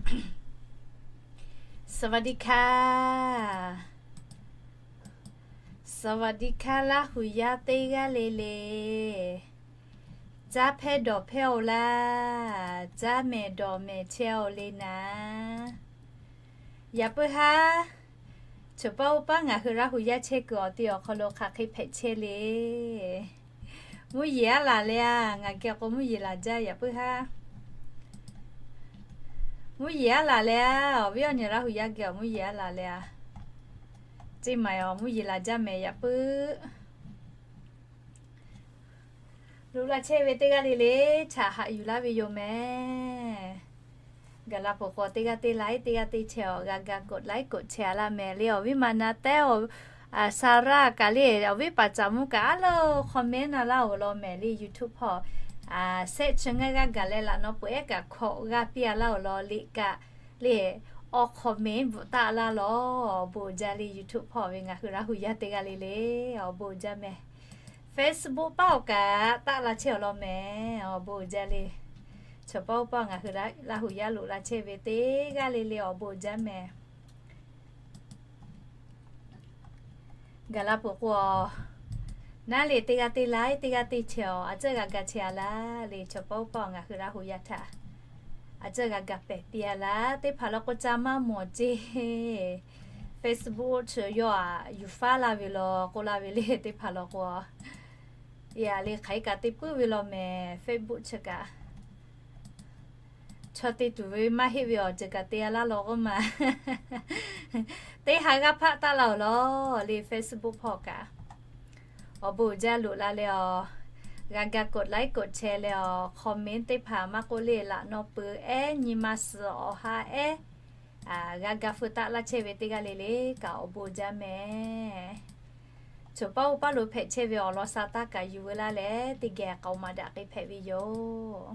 สวัสดีค่ะ สวัสดีค่ะ Laˇ huˍ yaˇ teˇ g'aˇ le le. Caˇ hpehˇ dawˬ hpehˇ-oˬ laˇ, caˇ mehˍ dawˬ mehˍ chehˇ-oˬ le naˍ. Yaꞈ puiˉ haˉ, chaw paˇ oˇ paˇ ngaˬ hui Laˇ huˍ yaˇ chehˇ kuiˬ awˬ te awˬ hk'aw lo hk'aˬ hk'e hpehꞈ chehˇ le. Mvuhˇ yeˬ aˉ laˬ leh a, ngaˬ geh k'o mvuhˇ yeˬ laˬ jaˇ yaꞈ puiˉ haˉ. Mvuhˇ yeˬ aˉ laˬ leh a, awˬ viˉ awˬ nyi Laˇ huˍ yaˇ geh awˬ mvuhˇ yeˬ aˉ laˬ leh a, ceˇ maˍ awˬ mvuhˇ yeˬ laˬ jaˇ mehˍ yaꞈ puiˉ. Loꞈ la chehˇ ve teˇ g'aˇ le le htaꞈ haꞈ yuˬ laˇ ve yoˬ mehˍ. Gaˬ la peuˬ k'o teˇ g'aˇ teˇ laiˉ teˇ g'aˇ teˇ chehˇ awˬ g'a ga กดไลค์ กดแชร์ laˇ mehˍ le. Awˬ viˉ ma na tehˉ awˬ, Sarah kaꞈ le, awˬ viˉ paˍ caˍ mvuh kaꞈ a le, comment na laˇ-oˬ law mehˍ le. YouTube hpawˇ sehˆ chi ngaˇ g'aˇ gaˬ leh laꞈ naw peuˬ ehˉ kaꞈ hkawꞈ g'a piˇ-a laˇ-oˬ law le kaꞈ le, awˬ comment bvuhꞈ taˆ laˇ law. Awˬ bon jaˇ le. YouTube hpawˇ ve ngaˬ hui Laˇ huˍ yaˇ teˇ g'aˇ le le, awˬ bon jaˇ mehˍ. Facebook paˇ awˬ kaꞈ taˆ la chehˇ awˬ law mehˍ. Awˬ bon jaˇ le. Chaw paˇ oˇ paˇ ngaˬ hui Laˇ huˍ yaˇ loꞈ la chehˇ ve teˇ g'aˇ le le awˬ bon jaˇ mehˍ. Gaˬ la peuˬ k'o, naˉ le teˇ g'aˇ teˇ laiˉ teˇ g'aˇ teˇ chehˇ awˬ a ceuˇ g'a ga chehˇ-a laˇ le. Chaw paˇ oˇ paˇ ngaˬ hui Laˇ huˍ yaˇ htaꞈ a ceuˇ g'a ga pehˬ piˇ-a laˇ. Teˇ hpaˍ law k'o ca maˇ mawˬ ceˇ. Facebook chi yawˇ aꞈ yuˬ faˉ laˇ ve law k'oˆ laˇ ve le. Teˇ hpaˍ law k'o, yaꞈ le hk'aˬ hk'e kaꞈ te puiˉ ve law mehˍ. Facebook chi kaꞈ chaw te tuˬ ve maˇ heˆ ve awˬ ceuˬ kaꞈ te-a laˇ law k'oˆ ma. Teˇ ha g'aˇ hpaˆ taˆ laˇ-oˬ law le. Facebook hpawˇ kaꞈ awˬ bon uiˍ jaˇ loꞈ la leh awˬ, g'a ga กดไลค์ กดแชร์ leh awˬ comment teˇ hpaˍ maˇ k'oˆ le, laꞈ naw peuˬ ehˉ nyi ma suhˍ awˬ ha ehˉ g'a ga feu taˆ laˇ chehˇ ve teˇ g'aˇ le le kaꞈ awˬ bon jaˇ mehˍ. Chaw paˇ oˇ paˇ lo hpehꞈ chehˇ ve awˬ lawn sa taˇ kaꞈ yuˬ veu laˇ leh, teˇ geh k'aoˍ maˍ daꞈ k'e hpehꞈ ve yoˬ.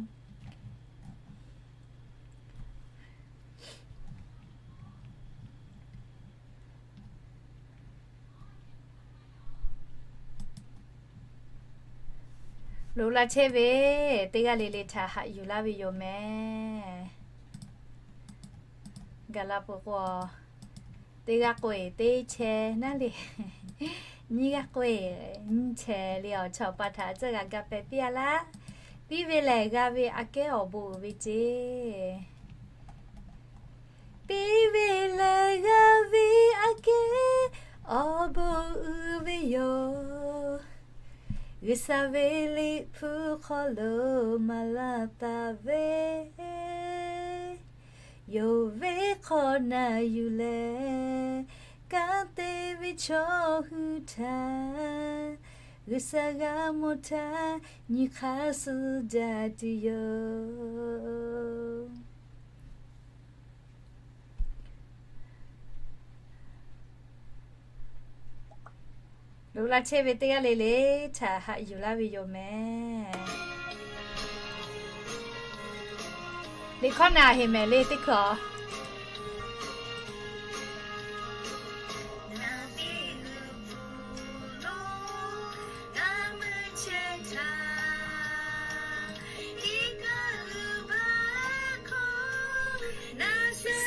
Loꞈ la chehˇ ve teˇ g'aˇ le le htaꞈ haꞈ yuˬ laˇ ve yoˬ mehˍ. Gaˬ la peuˬ k'o, teˇ g'aˇ k'oˆ-e teˇ chehˇ naˉ le, nyiˇ g'aˇ k'oˆ-e nyiˇ chehˇ le. Awˬ chawˇ awˬ pa htaꞈ a ceuˇ g'a ga pehˬ piˇ-a laˇ. Piˇ ve lehˬ g'a ve aꞈ kehˉ awˬ bon uiˍ ve ceˇ. Piˇ ve lehˬ g'a ve aꞈ kehˉ awˬ bon uiˍ ve yoˬ. G'uiˬsha ve Liꞈ hpu hk'aw lo maˍ laˇ taˍ ve yonˍ ve hk'awꞈ naˬ yuˬ leh, kanˉ te ve chaw hui htaꞈ G'uiˬsha g'a mawˬ htaˇ nyi hk'aˇ suh jaˇ tuˬ yoˬ. Loꞈ la chehˇ ve teˇ g'aˇ le le htaꞈ haꞈ yuˬ laˇ ve yoˬ mehˍ. Liꞈ hkawˇ naˬ heˍ mehˍ le teˇ hkui-a.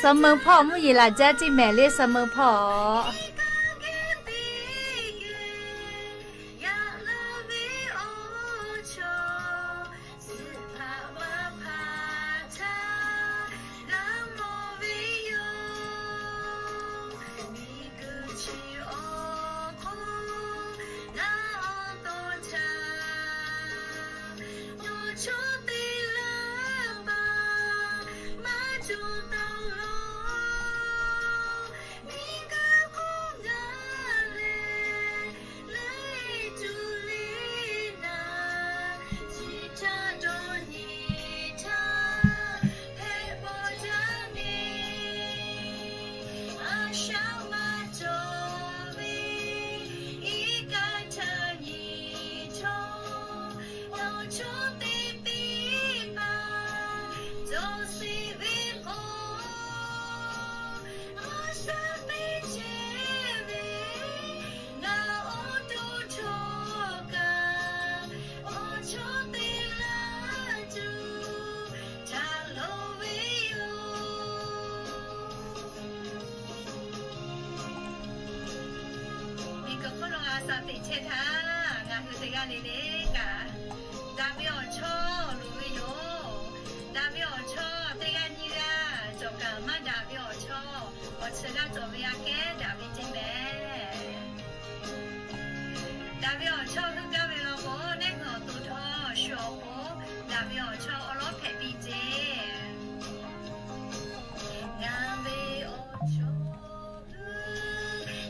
Suh meu hpawˇ mvuhˇ yeˬ laˬ jaˇ ceˇ mehˍ le, suh meu hpawˇ. Saˍ tiꞈ chehˇ htaˇ, ngaˬ hui teˇ g'aˇ le le kaꞈ, daꞈ ve awˬ chawˇ loˍ ve yoˬ. Daꞈ ve awˬ chawˇ teˇ g'aˇ nyiˇ g'aˇ cawˬ kaꞈ, maˇ daꞈ ve awˬ chawˇ awˬ chi g'aˇ cawˬ ve aꞈ kehˉ daꞈ ve ceˇ mehˍ. Daꞈ ve awˬ chawˇ heuˆ gaˇ ve law k'o, neˉ hkui awˬ to htawˇ shu awˬ k'o, daꞈ ve awˬ chawˇ awˉ lawˉ hpehꞈ piˇ ceˇ. Ngaˬ ve awˬ chawˇ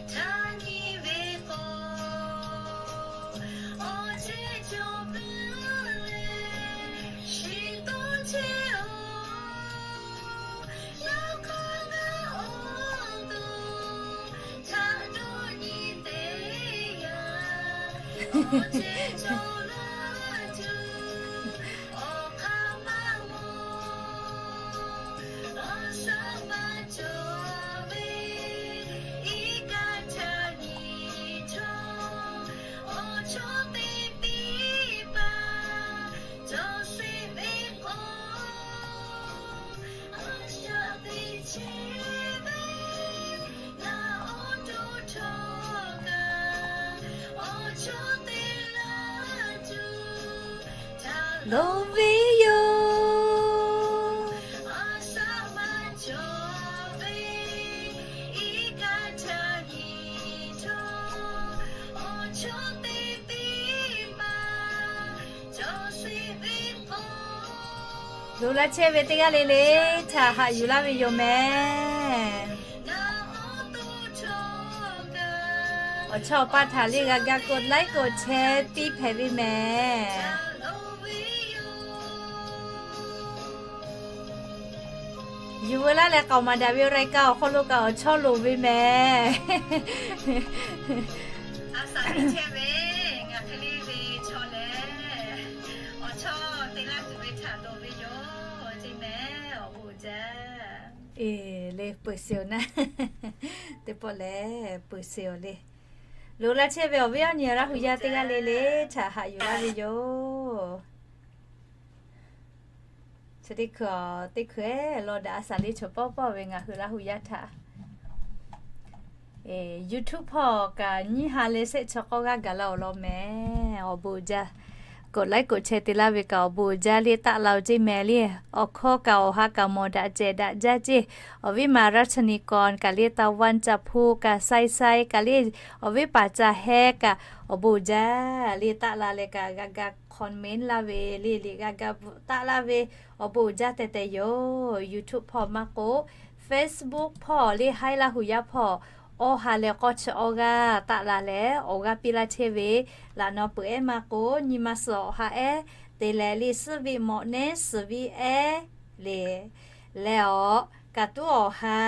htaˇ nyi ve k'o, awˬ chehˇ cawˬ puiˉ leh shiˍ toˇ chehˇ-oˬ. Yawˇ hk'aˇ ngaˬ awˬ to htaꞈ dawˇ nyi teˇ yanˇ, awˬ chehˇ cawˬ laˇ tuˬ awˬ hk'aˇ maˇ mawˬ. Awˬ shaˉ maˇ cawˬ ve iˉ kaˆ htaˇ nyi chaw, awˬ chawˇ teˇ piˇ paˍ cawˬ sheˍ ve k'o, a shaꞈ teꞈ chehˇ ve ngaˬ awˬ to htawˇ kaꞈ, awˬ chawˇ teˇ laˇ tuˬ htaꞈ loˍ ve yoˬ. A shaˉ maˇ cawˬ ve iˉ kaˆ htaˇ nyi chaw, awˬ chawˇ teˇ piˇ paˍ cawˬ sheˍ ve k'o, loꞈ la chehˇ ve teˇ g'aˇ le le htaꞈ haꞈ yuˬ laˇ ve yoˬ mehˍ. Awˬ chawˇ awˬ paˇ htaꞈ le g'a ga กดไลค์ กดแชร์ piˇ hpehꞈ ve mehˍ. Yuˬ veu laˇ leh k'aoˍ maˍ daꞈ ve รายการ awˬ hk'aw lo kaꞈ awˬ chawˇ loˍ ve mehˍ. A shaꞈ teꞈ chehˇ ve ngaˬ hk'e le ve chaw lehˬ, awˬ chawˇ te laˇ tuˬ ve htaꞈ loˍ ve yoˬ ceˇ mehˍ. Awˬ bon uiˍ jaˇ. Eˬ, le peuˬ sheˍ-oˬ naˉ. Teˇ pawˆ lehˬ peuˬ sheˍ-oˬ le. Loꞈ la chehˇ ve awˬ viˉ awˬ nyi Laˇ hu yaˇ teˇ g'aˇ le le htaꞈ haꞈ yuˬ laˇ ve yoˬ. Chi teˇ hkui, teˇ hkui-eˬ lawˇ daꞈ a shaˍ le chaw pawˆ pawˆ ve ngaˬ hui Laˇ hu yaˇ htaꞈ YouTube hpawˇ kaꞈ nyiˇ ha leh shehˆ chi k'awˇ g'aˇ gaˬ la-oˬ law mehˍ. Awˬ bon uiˍ jaˇ. กดไลค์ กดแชร์ te laˇ ve kaꞈ awˬ bon uiˍ jaˇ le taˆ la-oˬ ceˇ mehˍ le. Awˬ hkawˇ kaꞈ awˬ ha kaꞈ mawˬ daꞈ cehˬ daꞈ jaˇ ceˇ. Awˬ viˉ ma รัชนีกร kaꞈ le ตะวัน Caˍ hpu kaꞈ ไซไซ kaꞈ le, awˬ viˉ paˍ Caˍ heh kaꞈ awˬ bon uiˍ jaˇ le taˆ la leh kaꞈ g'a ga comment laˇ ve le, liꞈ g'a ga bvuhꞈ taˆ laˇ ve awˬ bon uiˍ jaˇ tehꞈ tehꞈ yoˬ. YouTube hpawˇ maˇ k'o, Facebook hpawˇ le haiˉ Laˇ hu yaˇ hpawˇ awˬ ha leh k'awˇ chi awˬ g'aˇ taˆ la leh awˬ g'aˇ piˇ laˇ chehˇ ve. Laꞈ naw peuˬ ehˉ maˇ k'o, nyi ma suhˍ awˬ ha ehˉ te leh le suhˉ viˆ mawꞈ nehˉ suhˍ viˆ ehˉ le leh awˬ kaꞈ tuˉ awˬ ha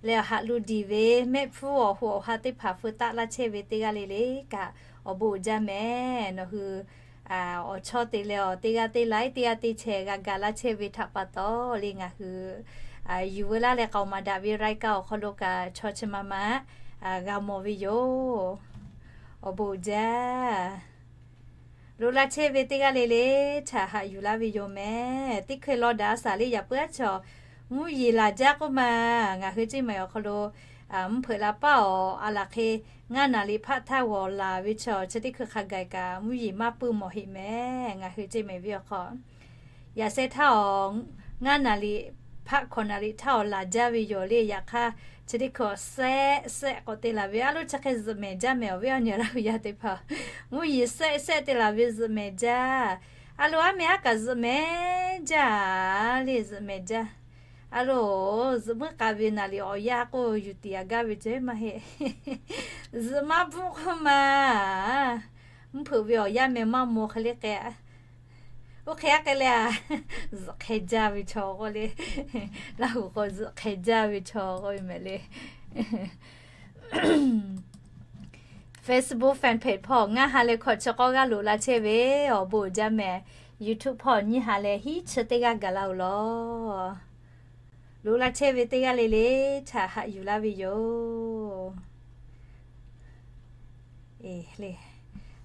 leh awˬ haꞈ lu diˬ ve mehˆ hpfuhˇ awˬ hoꞈ awˬ ha teˇ hpaˍ feu taˆ laˇ chehˇ ve teˇ g'aˇ le le kaꞈ awˬ bon uiˍ jaˇ mehˍ. Nawˬ hui awˬ chawˇ te leh awˬ teˇ g'aˇ teˇ laiˉ teˇ g'aˇ teˇ chehˇ g'a ga laˇ chehˇ ve htaꞈ pa taw le ngaˬ hui yuˬ veu laˇ leh k'aoˍ maˍ daꞈ ve รายการ awˬ hk'aw lo kaꞈ chaw chi ma ma g'a mawˬ ve yoˬ. Awˬ bon uiˍ jaˇ. Loꞈ la chehˇ ve teˇ g'aˇ le le htaꞈ haꞈ yuˬ laˇ ve yoˬ mehˍ. Teˇ hkui lawˇ daꞈ a shaˍ le yaꞈ puiˉ aˉ chaw mvuhˇ yeˬ laˬ jaˇ k'oˆ ma. Ngaˬ hui ceˇ mehˍ awˬ hk'aw lo mvuhˇ hpeuꞈ la paˇ awˬ a laˬ hk'e ngaˇ naˍ riˍ hpaˆ htaˇ g'awˬ laˬ ve chaw chi teˇ hkui hk'a gaˬ kaꞈ mvuhˇ yeˬ maˇ puiˇ mawˬ heˆ mehˍ. Ngaˬ hui ceˇ mehˍ ve awˬ hk'aw yaꞈ sheh htaˇ awˬ ngaˇ naˍ riˍ hpaˆ hkawꞈ naˍ riˍ htaˇ awˬ laˬ jaˇ ve yoˬ le. Yaꞈ hk'aˇ chi teˇ hkui awˬ sehˆ sehˆ k'awꞈ te laˬ ve a loˉ chi hk'e zuhꞈ mehˍ jaˇ mehˍ awˬ viˉ awˬ nyi Laˇ hu yaˇ teˇ hpaˍ mvuhˇ yeˬ sehˆ sehˆ te laˬ ve zuhꞈ mehˍ jaˇ. A loˉ aˉ meh aˉ kaꞈ zuhꞈ mehˍ jaˇ le zuhꞈ mehˍ jaˇ. A loˉ zuhꞈ muiˉ k'a ve naˍ riˍ awˬ yaˇ k'o yuˬ tiꞈ a gaˇ ve ceh maˇ heˆ. Zuhꞈ maˇ bvuhˆ k'oˆ ma. Mvuhˇ hpeuꞈ ve awˬ yaˇ meh maˇ maw hk'e le k'ai. Oˇ hk'e aˉ k'ai leh a, zuhꞈ hk'e jaˇ ve chaw k'oˆ le. Laˇ hu k'o zuhꞈ hk'e jaˇ ve chaw k'oˆ ve mehˍ le. Facebook fan page hpawˇ ngaˇ ha leh hkawꞈ chi k'awˇ g'aˇ loꞈ la chehˇ ve awˬ bon uiˍ jaˇ mehˍ. YouTube hpawˇ nyiˇ ha leh hiˉ chi teˇ g'aˇ gaˬ la-oˬ law. Loꞈ la chehˇ ve teˇ g'aˇ le le htaꞈ haꞈ yuˬ laˇ ve yoˬ. Eˬ le,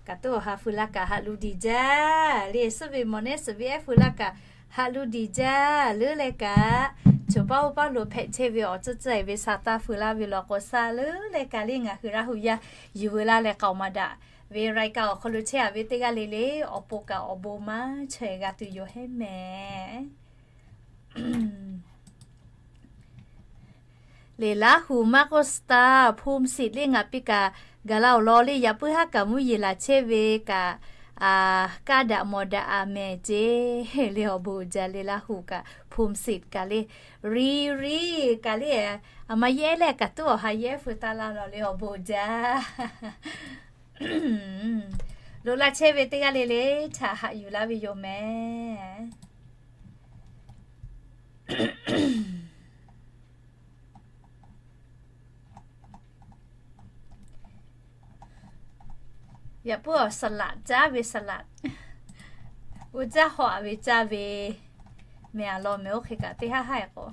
kaꞈ tuˉ awˬ ha feu la kaꞈ haꞈ lu diˬ jaˇ le. Suhˉ ve mawꞈ nehˉ suhˍ ve ehˉ feu la kaꞈ haꞈ lu diˬ jaˇ leuˉ leh kaꞈ choˬ paˉ oˇ paˉ lo hpehꞈ chehˇ ve awˬ tcuhˉ tcuhˉ-e ve sa taˇ feu laˇ ve law k'o, sa leuˉ leh kaꞈ le ngaˬ hui Laˇ hu yaˇ yuˬ veu laˇ leh k'aoˍ maˍ daꞈ ve รายการ awˬ hk'aw lo chehˇ a ve teˇ g'aˇ le le, awˬ pon kaꞈ awˬ bon maˇ chaweh g'a tuˬ yoˬ heˉ mehˍ. Leˬ Laˇ hu maˇ k'oˆ สตาร์ ภูมิสิทธิ์ le ngaˬ piˇ kaꞈ gaˬ la awˬ lawn le yaꞈ puiˉ haˉ kaꞈ mvuhˇ yeˬ laˬ chehˇ ve kaꞈ, kaˇ daꞈ mawˬ daꞈ a mehˍ ceˇ le awˬ bon jaˇ le Laˇ hu kaꞈ ภูมิสิทธิ์ kaꞈ le, รีรี kaꞈ le, a ma yehˉ leh kaꞈ tuˉ awˬ ha yehˉ feu taˇ laˇ law le awˬ bon jaˇ. Loꞈ la chehˇ ve teˇ g'aˇ le le htaꞈ haꞈ yuˬ laˇ ve yoˬ mehˍ. Yaꞈ puiˉ awˬ สลัด caˇ ve สลัด, oˇ caˇ hawꞈ ve caˇ ve mehˍ a law mehˍ oˇ hk'e kaꞈ teˇ haˉ haˉ k'o,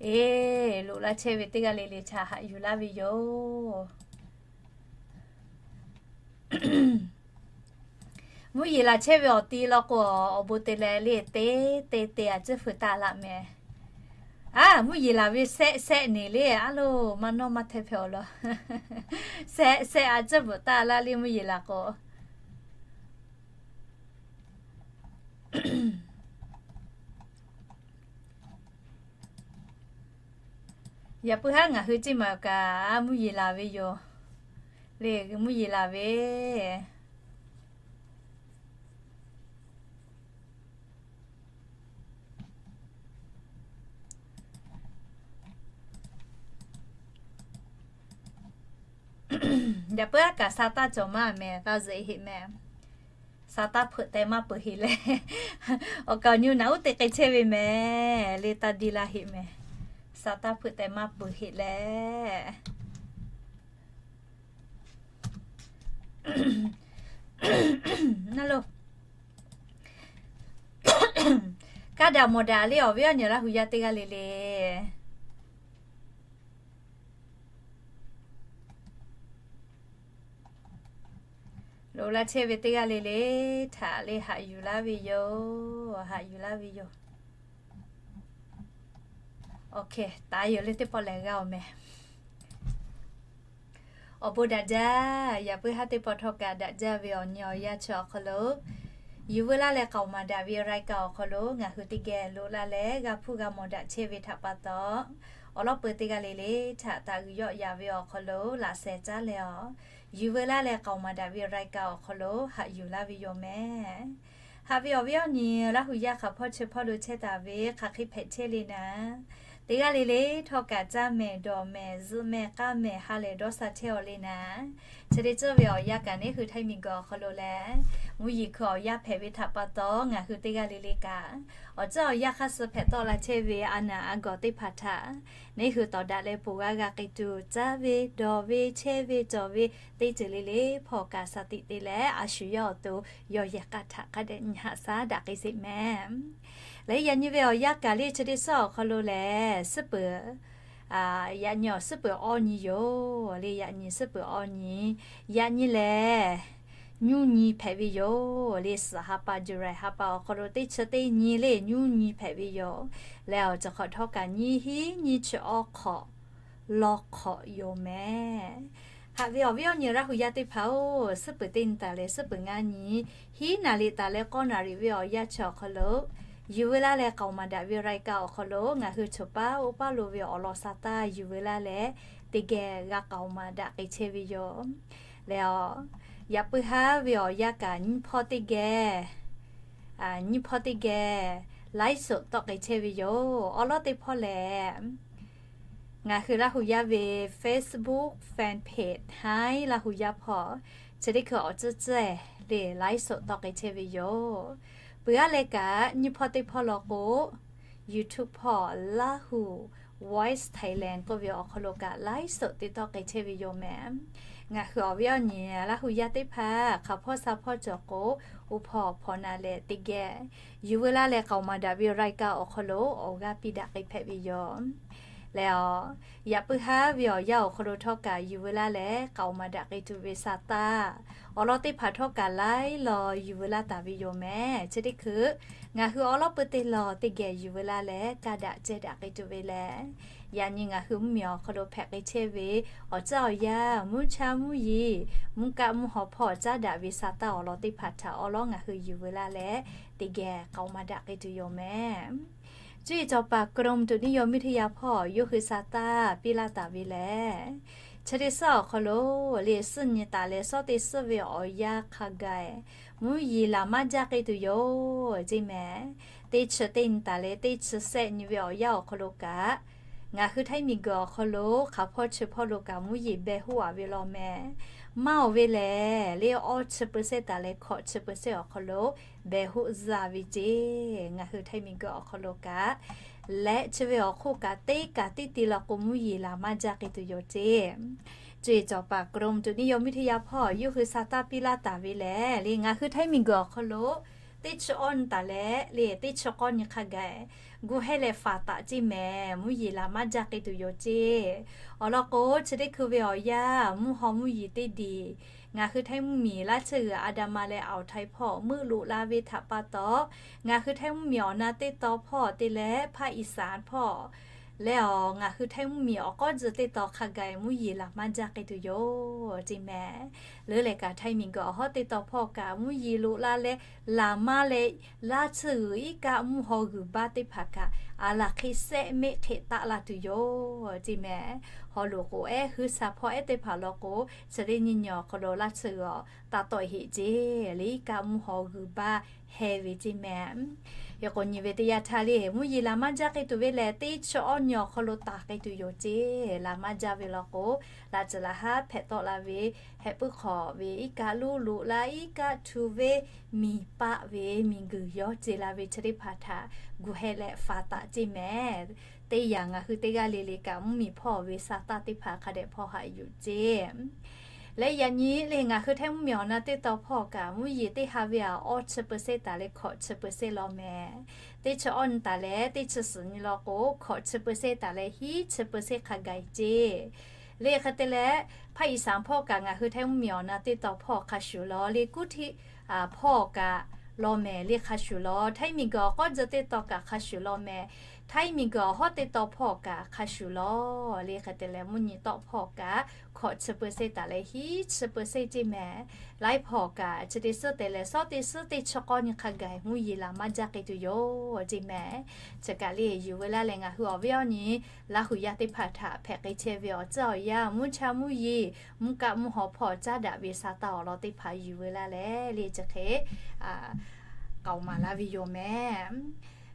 eˬ, loꞈ la chehˇ ve teˇ g'aˇ le le htaꞈ haꞈ yuˬ laˇ ve yoˬ. Mvuhˇ yeˬ laˬ chehˇ ve awˬ ti law k'o, awˬ bon te leh le te te te a ciˉ feu taˇ laˇ mehˍ. A, mvuhˇ yeˬ laˬ ve sehˆ sehˆ neˬ le a loˬ maˇ nawˇ maˇ hteh hpehꞈ awˬ lawn, sehˆ sehˆ a ciˉ bvuhꞈ taˇ laˇ le mvuhˇ yeˬ laˬ k'o. Yaꞈ puiˉ haˉ ngaˬ hui ceˇ maˬ kaꞈ mvuhˇ yeˬ laˬ ve yoˬ. Le mvuhˇ yeˬ laˬ ve Yaꞈ puiˉ haˉ kaꞈ sa taˇ cawˬ maˇ mehˍ, taˇ zuhꞈ heˆ mehˍ. Sa taˇ hpeuꞈ teh maˇ peuˬ heˆ leh, awˬ kaˍ awˬ nyi naꞈ uˉ te k'ai chehˇ ve mehˍ le taˇ deˇ laˇ heˆ mehˍ. Sa taˇ hpeuꞈ teh maˇ peuˬ heˆ leh na lo. Kaˇ daꞈ mawˬ daꞈ le awˬ viˉ awˬ nyi Laˇ hu yaˇ teˇ g'aˇ le le. Loꞈ la chehˇ ve teˇ g'aˇ le le htaꞈ le haꞈ yuˬ laˇ ve yoˬ. Haꞈ yuˬ laˇ ve yoˬ. Awˬ hkeh taˍ yoˬ le teˇ pawˆ lehˬ g'a awˬ mehˍ. Awˬ bon daꞈ jaˇ. Yaꞈ puiˉ haˉ teˇ pawˆ htawˇ kaꞈ daꞈ jaˇ ve awˬ nyi awˬ yanˇ chi awˬ hk'aw lo, yuˬ veu laˇ leh k'aoˍ maˍ daꞈ ve รายการ awˬ hk'aw lo ngaˬ hui teˇ geh loꞈ la leh g'a hpuˇ g'a mawˬ daꞈ chehˇ ve htaꞈ pa taw, awˬ lawn peuˬ teˇ g'aˇ le le htaꞈ taꞈ g'uiˬ yawˆ yaˍ ve awˬ hk'aw lo laꞈ sheh caˉ leh a, yuˬ veu laˇ leh k'aoˍ maˍ daꞈ ve รายการ awˬ hk'aw lo haꞈ yuˬ laˇ ve yoˬ mehˍ. Haꞈ ve awˬ viˉ awˬ nyi Laˇ hu yaˇ hk'aˬ hpawˇ chi hpawˇ lo chehˇ taˍ ve hk'aˬ hk'e hpehꞈ chehˇ le naˍ, teˇ g'aˇ le le htawˇ kaꞈ caˇ mehˍ dawˬ mehˍ zuhꞈ mehˍ k'aˇ mehˍ ha lehˬ dawˇ sha chehˇ awˬ le naˍ. Chi teˇ ceuˬ ve awˬ yanˇ kaꞈ neˇ hui Htaiˇ miˬguiˬ awˬ hk'aw lo lehˬ, mvuhˇ yeˬ hkui awˬ yanˇ hpehꞈ ve htaꞈ pa taw ngaˬ hui teˇ g'aˇ le le kaꞈ awˬ ceuˬ awˬ yanˇ hk'aˇ suh hpehꞈ tawˆ la chehˇ ve a naˍ a gawˬ teˇ hpaˍ htaꞈ neˇ hui tawˍ daꞈ leh ponˬ g'a g'a k'ai tuˬ caˇ ve dawˬ ve chehˇ ve cawˬ ve teˇ ceuˬ le le hpawˇ kaꞈ shaˍ tiꞈ te leh a shu yawˇ awˬ to yawˬ yehˬ k'a htaꞈ hk'a dehꞈ nyi haꞈ shaˉ daꞈ k'ai sheˍ mehˍ. Leh yaꞈ nyi ve awˬ yanˇ kaꞈ le chi teˇ suhˉ awˬ hk'aw lo lehˬ suhˉ peuˬ, yaꞈ nyi awˬ suhˉ peuˬ awˇ nyi yoˬ le. Yaꞈ nyi suhˉ peuˬ awˇ nyi, yaꞈ nyi lehˬ nyuˇ nyi hpehꞈ ve yoˬ le. Suhˍ ha pa July ha pa awˬ hk'aw lo teˇ chi teˇ nyi le nyuˇ nyi hpehꞈ ve yoˬ. Leh awˬ ceuˬ hk'awꞈ htawˇ kaꞈ nyiˇ hinˉ nyiˇ chi awˇ hk'awꞈ law hk'awꞈ yoˬ mehˍ. Haꞈ ve awˬ viˉ awˬ nyi Laˇ hu yaˇ teˇ hpaˍ-oˬ, suhˉ peuˬ teˇ nyi taˍ leh suhˉ peuˬ ngaˇ nyi, hiˉ naˍ riˍ taˍ leh k'awˇ naˍ riˍ ve awˬ yanˇ chi awˬ hk'aw lo yuˬ veu laˇ leh k'aoˍ maˍ daꞈ ve รายการ awˬ hk'aw lo ngaˬ hui choˬ paˉ oˇ paˉ lo ve awˬ lawn sa taˇ yuˬ veu laˇ leh teˇ geh g'a k'aoˍ maˍ daꞈ k'ai chehˇ ve yoˬ. Leh a, yaꞈ puiˉ haˉ ve awˬ yanˇ kaꞈ nyiˇ hpawˇ teˇ geh, nyiˇ hpawˇ teˇ geh ไลฟ์สด tawˆ k'ai chehˇ ve yoˬ. Awˬ lawn teˇ hpawˇ lehˬ, ngaˬ hui Laˇ hu yaˇ ve Facebook fan page Htaiˇ Laˇ hu yaˇ hpawˇ chi teˇ hkui awˬ tcuhˉ tcuhˉ le ไลฟ์สด tawˆ k'ai chehˇ ve yoˬ. Peuˬ aˉ leh kaꞈ nyiˇ hpawˇ teˇ hpawˇ law k'o, YouTube hpawˇ Laˇ hu Voice Thailand k'oˆ ve awˬ hk'aw lo kaꞈ ไลฟ์สด te tawˆ k'ai chehˇ ve yoˬ mehˍ. Ngaˬ hui awˬ viˉ awˬ nyi Laˇ hu yaˇ teˇ hpaˍ hk'aˬ hpawˇ sha hpawˇ cawˬ k'o, oˇ hpawˇ hpawꞈ na leh teˇ geh yuˬ veu laˇ leh k'aoˍ maˍ daꞈ ve รายการ awˬ hk'aw lo awˬ g'aˇ piˇ daꞈ k'ai hpehꞈ ve yoˬ. Leh awˬ, yaꞈ puiˉ haˉ ve awˬ yanˇ awˬ hk'aw lo htawˇ kaꞈ yuˬ veu laˇ leh k'aoˍ maˍ daꞈ k'ai tuˬ ve sa taˇ, awˬ lawn teˇ hpaˍ htawˇ kaꞈ laiˉ law yuˬ veu laˇ taˍ ve yoˬ mehˍ. Chi teˇ hkui ngaˬ hui awˉ lawˉ peu teˇ lawˬ teˇ geh yuˬ veu laˇ leh kaˇ daꞈ ceh daꞈ k'ai tuˬ ve lehˬ, yaꞈ nyi ngaˬ hui mvuhˇmiˬ awˬ hk'aw lo hpehꞈ k'ai chehˇ ve awˬ tcuhˉ awˬ yanˇ, mvuhˇ cha mvuhˇ yeˬ, mvuhˇ kaˆ mvuhˇ haw hpawˇ caˉ daꞈ ve sa taˇ awˬ lawn teˇ hpaˍ htaꞈ awˉ lawˉ ngaˬ hui yuˬ veu laˇ leh, teˇ geh k'aoˍ maˍ daꞈ k'ai tuˬ yoˬ mehˍ. Cuˇ yiˍ cawˬ paˍ กรมอุตุนิยมวิทยา hpawˇ yawˇ hui sa taˇ piˇ laˇ taˍ ve lehˬ, chi teˇ suhˉ awˬ hk'aw lo, leh suhˉ nyi taˍ leh suhˉ teˇ suhˉ ve awˬ yanˇ hk'a gaˬ, mvuhˇ yeˬ laˬ maˇ jaˇ k'ai tuˬ yoˬ ceˇ mehˍ. Teˇ chi teˇ nyi taˍ leh teˇ chi sehˆ nyi ve awˬ yanˇ awˬ hk'aw lo kaꞈ, ngaˬ hui Htaiˇ miˬguiˬ awˬ hk'aw lo hk'aˬ hpawˇ chi hpawˇ lo kaꞈ mvuhˇ yeˬ behˬ hoˆ a ve law mehˍ. Maˇ oˬ ve lehˬ, leh awˇ chi เปอร์เซ็นต์ taˍ leh hkawꞈ chi เปอร์เซ็นต์ awˬ hk'aw lo behˬ hoˆ zuhˆ ve ceˇ. Ngaˬ hui Htaiˇ miˬguiˬ awˬ hk'aw lo kaꞈ, leh chi ve awˬ hk'oˆ kaꞈ teˇ kaꞈ teˇ te law k'o mvuhˇ yeˬ laˬ maˇ jaˇ k'ai tuˬ yoˬ ceˇ. Cuˇ yiˍ cawˬ paˍ กรมอุตุนิยมวิทยา hpawˇ yawˇ hui sa taˇ piˇ laˇ taˍ ve lehˬ, leh ngaˬ hui Htaiˇ miˬguiˬ awˬ hk'aw lo teˇ chi awˇ nyi taˍ leh leh teˇ chi k'awˇ nyi hk'a gaˬ gu hehˇ leh faˍ taˍ ceˇ mehˍ. Mvuhˇ yeˬ laˬ maˇ jaˇ k'ai tuˬ yoˬ ceˇ. Awˬ lawn k'o, chi teˇ hkui ve awˬ yanˇ mvuhˇ haw mvuhˇ yeˬ teˇ diˬ, ngaˬ hui Htaiˇ mvuhˇmiˬ laˇ tsuhˇ g'uiˬ อันดามัน leh อ่าวไทย hpawˇ meuˆ loꞈ la ve htaꞈ pa taw, ngaˬ hui Htaiˇ mvuhˇmiˬ awˬ na teˇ taw hpawˇ te leh ภาคอีสาน hpawˇ leh awˬ, ngaˬ hui Htaiˇ mvuhˇmiˬ awˬ k'awˉ tcuh teˇ taw hk'a gaˬ mvuhˇ yeˬ laˬ maˇ jaˇ k'ai tuˬ yoˬ ceˇ mehˍ. Leuˉ leh kaꞈ Htaiˇ miˬguiˬ awˬ hawˉ teˇ taw hpawˇ kaꞈ mvuhˇ yeˬ loꞈ la leh laˬ maˇ leh, laˇ tsuhˇ g'uiˬ iˉ kaˆ mvuhˇ haw g'uiˬ baˇ teˇ hpaˍ kaꞈ a laˬ hk'e sehˆ mehˆ hk'e taˆ la tuˬ yoˬ ceˇ mehˍ. Haw loꞈ k'oˍ ehˉ huiˉ sha hpawˇ ehˉ teˇ hpaˍ law k'o, chi teˇ nyi nyi awˬ hk'aw lo laˇ tsuhˇ g'uiˬ taˇ tawˆ heˆ ceˇ. Leh iˉ kaˆ mvuhˇ haw g'uiˬ baˇ heh ve ceˇ mehˍ. Hk'e k'o nyi ve teˇ yanˇ htaˇ leh mvuhˇ yeˬ laˬ maˇ jaˇ k'ai tuˬ ve lehˬ, teˇ chi awˇ nyi awˬ hk'aw lo taˍ k'ai tuˬ yoˬ ceˇ. Laˬ maˇ jaˇ ve law k'o, laꞈ tcuhˍ laꞈ haˉ hpehꞈ tawˆ la ve, heh puiˉ hk'awꞈ ve iˉ kaˆ luˇ loꞈ la, iˉ kaˆ htu ve miˬ paˆ ve miˬguiˬ yawˇ ce la ve chi teˇ hpaˍ htaꞈ gu heh leh faˍ taˍ ceˇ mehˍ. Teˇ yanˇ ngaˬ hui teˇ g'aˇ le le kaꞈ mvuhˇmiˬ hpawˇ ve sa taˇ teˇ hpaˍ hk'a dehꞈ hpawˇ haꞈ yuˬ ceˇ. Leh yaꞈ nyi leh ngaˬ hui Htaiˇ mvuhˇmiˬ awˬ na teˇ taw hpawˇ kaꞈ mvuhˇ yeˬ teˇ ha ve a awˇ chi เปอร์เซ็นต์ taˍ leh hkawꞈ chi เปอร์เซ็นต์ law mehˍ. Teˇ chi awˇ nyi taˍ leh teˇ chi suhˍ nyi law k'o, hkawꞈ chi เปอร์เซ็นต์ taˍ leh hiˉ chi เปอร์เซ็นต์ hk'a gaˬ ceˇ. Leh hk'e te leh, ภาคอีสาน hpawˇ kaꞈ ngaˬ hui Htaiˇ mvuhˇmiˬ awˬ na teˇ taw hpawˇ hk'a shuˍ law, leh กรุงเทพ hpawˇ kaꞈ law mehˍ leh hk'a shuˍ law. Htaiˇ miˬguiˬ awˬ k'awˉ tcuh teˇ taw kaꞈ hk'a shuˍ law mehˍ. Htaiˇ miˬguiˬ awˬ hawˉ teˇ taw hpawˇ kaꞈ hk'a shuˍ law. Leh hk'e te leh mvuhˇ nyi tawˆ hpawˇ kaꞈ hkawꞈ chi เปอร์เซ็นต์ taˍ leh hiˉ chi เปอร์เซ็นต์ ceˇ mehˍ. Laiˉ hpawˇ kaꞈ chi teˇ suhˉ te leh suhˉ teˇ suhˉ teˇ chi k'awˇ nyi hk'a gaˬ mvuhˇ yeˬ laˬ maˇ jaˇ k'ai tuˬ yoˬ ceˇ mehˍ. Chi kaꞈ leh yuˬ veu laˇ leh ngaˬ hui awˬ viˉ awˬ nyi Laˇ hu yaˇ teˇ hpaˍ htaꞈ hpehꞈ k'ai chehˇ ve awˬ tcuhˉ awˬ yanˇ, mvuhˇ cha mvuhˇ yeˬ, mvuhˇ kaˆ mvuhˇ haw hpawˇ caˉ daꞈ ve sa taˇ awˬ lawn teˇ hpaˍ yuˬ veu laˇ leh, leh chi hk'e k'aoˍ maˍ laˇ ve yoˬ mehˍ.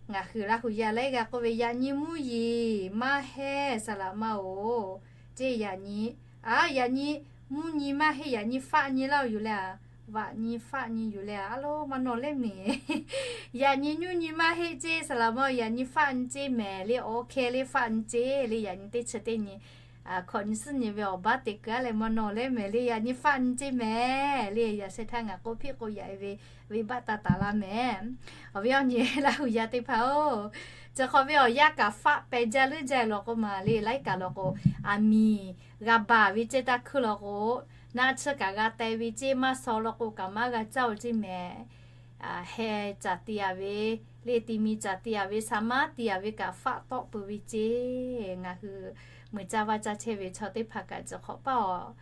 Ngaˬ hui Laˇ hu yaˇ laiˉ g'aˇ k'oˆ ve, yaꞈ nyi mvuhˇ yeˬ maˇ heˆ saˍ laꞈ ma-oˬ ceˇ. Yaꞈ nyi, a, yaꞈ nyi mvuhˇ nyi maˇ heˆ, yaꞈ nyi faˆ nyi laˇ-oˬ yoˬ leh, a, vaꞈ nyi faˆ nyi yoˬ leh, a lo maˇ nawˬ leh mehˍ. Yaꞈ nyi nyuˇ nyi maˇ heˆ ceˇ saˍ laꞈ ma-oˬ, yaꞈ nyi faˆ nyi ceˇ mehˍ leh, awˬ hkeh leh faˆ nyi ceˇ leh, yaꞈ nyi teˇ chi teˇ nyi hkawꞈ nyi suhˉ nyi ve awˬ baˆ te kuiˬ a leh maˇ nawˬ leh mehˍ leh, yaꞈ nyi faˆ nyi ceˇ mehˍ leh, yaꞈ sheh htaˇ ngaˬ k'oˆ piˇ k'o yaꞈ ve, venˇbaˆ taˇ taˍ laˇ mehˍ. Awˬ viˉ awˬ nyi Laˇ hu yaˇ teˇ hpaˍ-oˬ, chi hk'awꞈ ve awˬ yanˇ kaꞈ faˆ peh jaˇ leuˉ jaˇ law k'o maˬ leh, laiˉ kaꞈ law k'o, aˬ miˍ g'a baˬ ve ceh taˇ hkuˇ law k'o, naˆ tsuhˇ kaꞈ g'a teh ve ceˇ, maˇ shaw law k'o kaꞈ maˇ g'a caˇ-oˬ ceˇ mehˍ. Heh caˬ te-a ve, leh ti mi caˬ te-a ve, shaˍ maˉ te-a ve kaꞈ faˆ tawˆ peuˬ ve ceˇ. Ngaˬ hui meuꞈ caˇ vaˇ caˇ chehˇ ve chaw teˇ hpaˍ kaꞈ chi hk'awꞈ paˇ-oˬ,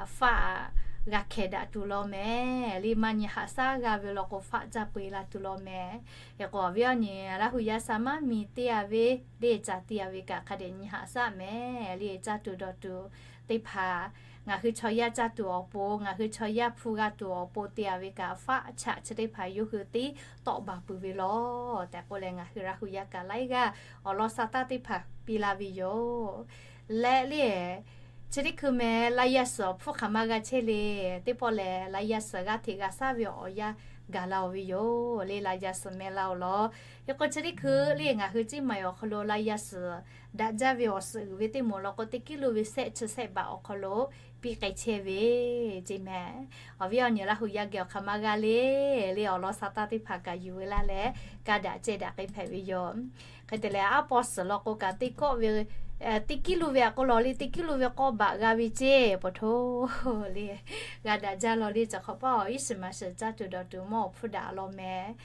faˆ g'a hkehˍ daꞈ tuˬ law mehˍ leh, maˇ nyi haꞈ shaˉ g'a ve law k'o faˆ caˇ peu-e la tuˬ law mehˍ. Hk'e k'o awˬ viˉ awˬ nyi Laˇ hu yaˇ shaˍ maˉ miˬ te-a ve, leh caˬ te-a ve kaꞈ hk'a dehꞈ nyi haꞈ shaˉ mehˍ leh, caˇ tuˬ dawˬ tuˬ teˇ hpaˍ ngaˬ hui chaw yaˇ caˇ tuˬ awˬ pon, ngaˬ hui chaw yaˇ hpu g'a tuˬ awˬ pon te-a ve kaꞈ faˆ chaꞈ chi teˇ hpaˍ yawˇ hui teˇ tawˆ baˬ peuˬ ve law tehꞈ k'oˆ leh, ngaˬ hui Laˇ hu yaˇ kaꞈ laiˉ g'aˇ awˬ lawn sa taˇ teˇ hpaˍ piˇ laˇ ve yoˬ. Leh leh, chi teˇ hkui mehˍ la yaˇ suhˍ awˬ hpfuhˇ hk'aˬ ma g'a chehˇ le. Teˇ pawˆ lehˬ la yaˇ suhˍ g'aˇ hteꞈ g'a shaˉ ve awˬ yanˇ gaˬ la-oˬ ve yoˬ. Leh la yaˇ suhˍ mehˍ la-oˬ law. Hk'e k'o chi teˇ hkui leh ngaˬ hui Ciˇ maˬ awˬ hk'aw lo la yaˇ suhˍ daꞈ jaˇ ve awˬ suhˍ uiˍ ve teˇ moˍ law k'o, teˇ กิโล ve sehˆ chi sehˆ baꞈ awˬ hk'aw lo piˇ k'ai chehˇ ve ceˇ mehˍ. Awˬ viˉ awˬ nyi Laˇ hu yaˇ geh awˬ hk'aˬ ma g'a le, le awˬ lawn sa taˇ teˇ hpaˍ kaꞈ yuˬ ve laˇ leh, ka daꞈ ceh daꞈ k'ai hpehꞈ ve yoˬ. Hk'e te leh, aˉ paw suhˍ law k'o kaꞈ teˇ kawˆ ve, teˇ kiˉ lu ve aꞈ k'o law le, teˇ kiˉ lu ve k'awˇ baꞈ g'a ve ceˇ, paw hto le, g'a daꞈ jaˇ law le. Chi hk'awꞈ paˇ awˬ iˉ shiˍ ma shiˍ caˇ tuˬ dawˬ tuˬ mawˇ awˬ hpfuhˇ daꞈ law mehˍ.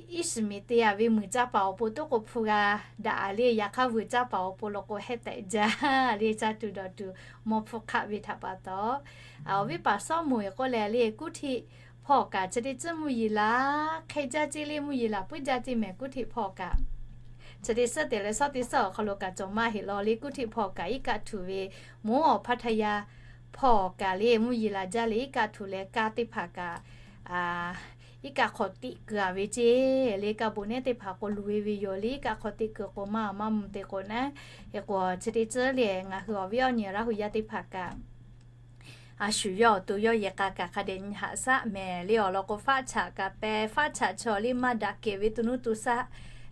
Iˉ shiˍ miˬ te a ve muiˬ caˇ paˍ awˬ pon toˉ k'o hpu g'a daꞈ a le, yaꞈ hk'aˇ vuiˬ caˇ paˍ awˬ pon law k'o hehˉ tehꞈ jaˇ le, caˇ tuˬ dawˬ tuˬ mawˇ hpfuhˇ hk'aˆ ve htaꞈ pa taw, awˬ viˉ paˍ Sawˉmoˍ k'oˆ leh le, kuˇ htiˆ hpawˇ kaꞈ chi teˇ tcuhˉ mvuhˇ yeˬ laˬ hk'e jaˇ ceˇ le, mvuhˇ yeˬ laˬ puiˉ jaˇ ceˇ mehˍ, kuˇ htiˆ hpawˇ kaꞈ. Chi teˇ suhˉ te leh shawˉ teˇ suhˉ awˬ hk'aw lo kaꞈ cawˬ maˇ heˆ law le, kuˇ htiˆ hpawˇ kaꞈ iˉ kaˆ htuꞈ ve, mvuhˇ awˬ hpaˇ htaˇ yaˇ hpawˇ kaꞈ le mvuhˇ yeˬ laˬ jaˇ le, iˉ kaˆ htuꞈ leh kaˇ teˇ hpaˍ kaꞈ iˉ kaˆ hk'awꞈ teꞈ kuiˬ a ve ceˇ le, kaˇ bon nehˉ teˇ hpaˍ k'o luˬ e ve yoˬ le, iˉ kaˆ hk'awꞈ teꞈ kuiˬ k'o maˇ maˇ mvuh te k'o naˉ, hk'e k'o chi teˇ tcuhˉ le ngaˬ hui awˬ viˉ awˬ nyi Laˇ hu yaˇ teˇ hpaˍ kaꞈ a shu yawˇ awˬ to yawˇ yehˬ k'a kaꞈ hk'a dehꞈ nyi haꞈ shaˉ mehˍ le. Awˬ lawn k'o, faˆ chaꞈ kaꞈ pehˍ, faˆ chaꞈ chaw le maˇ daꞈ kehˬ ve to nuˇ to shaˆ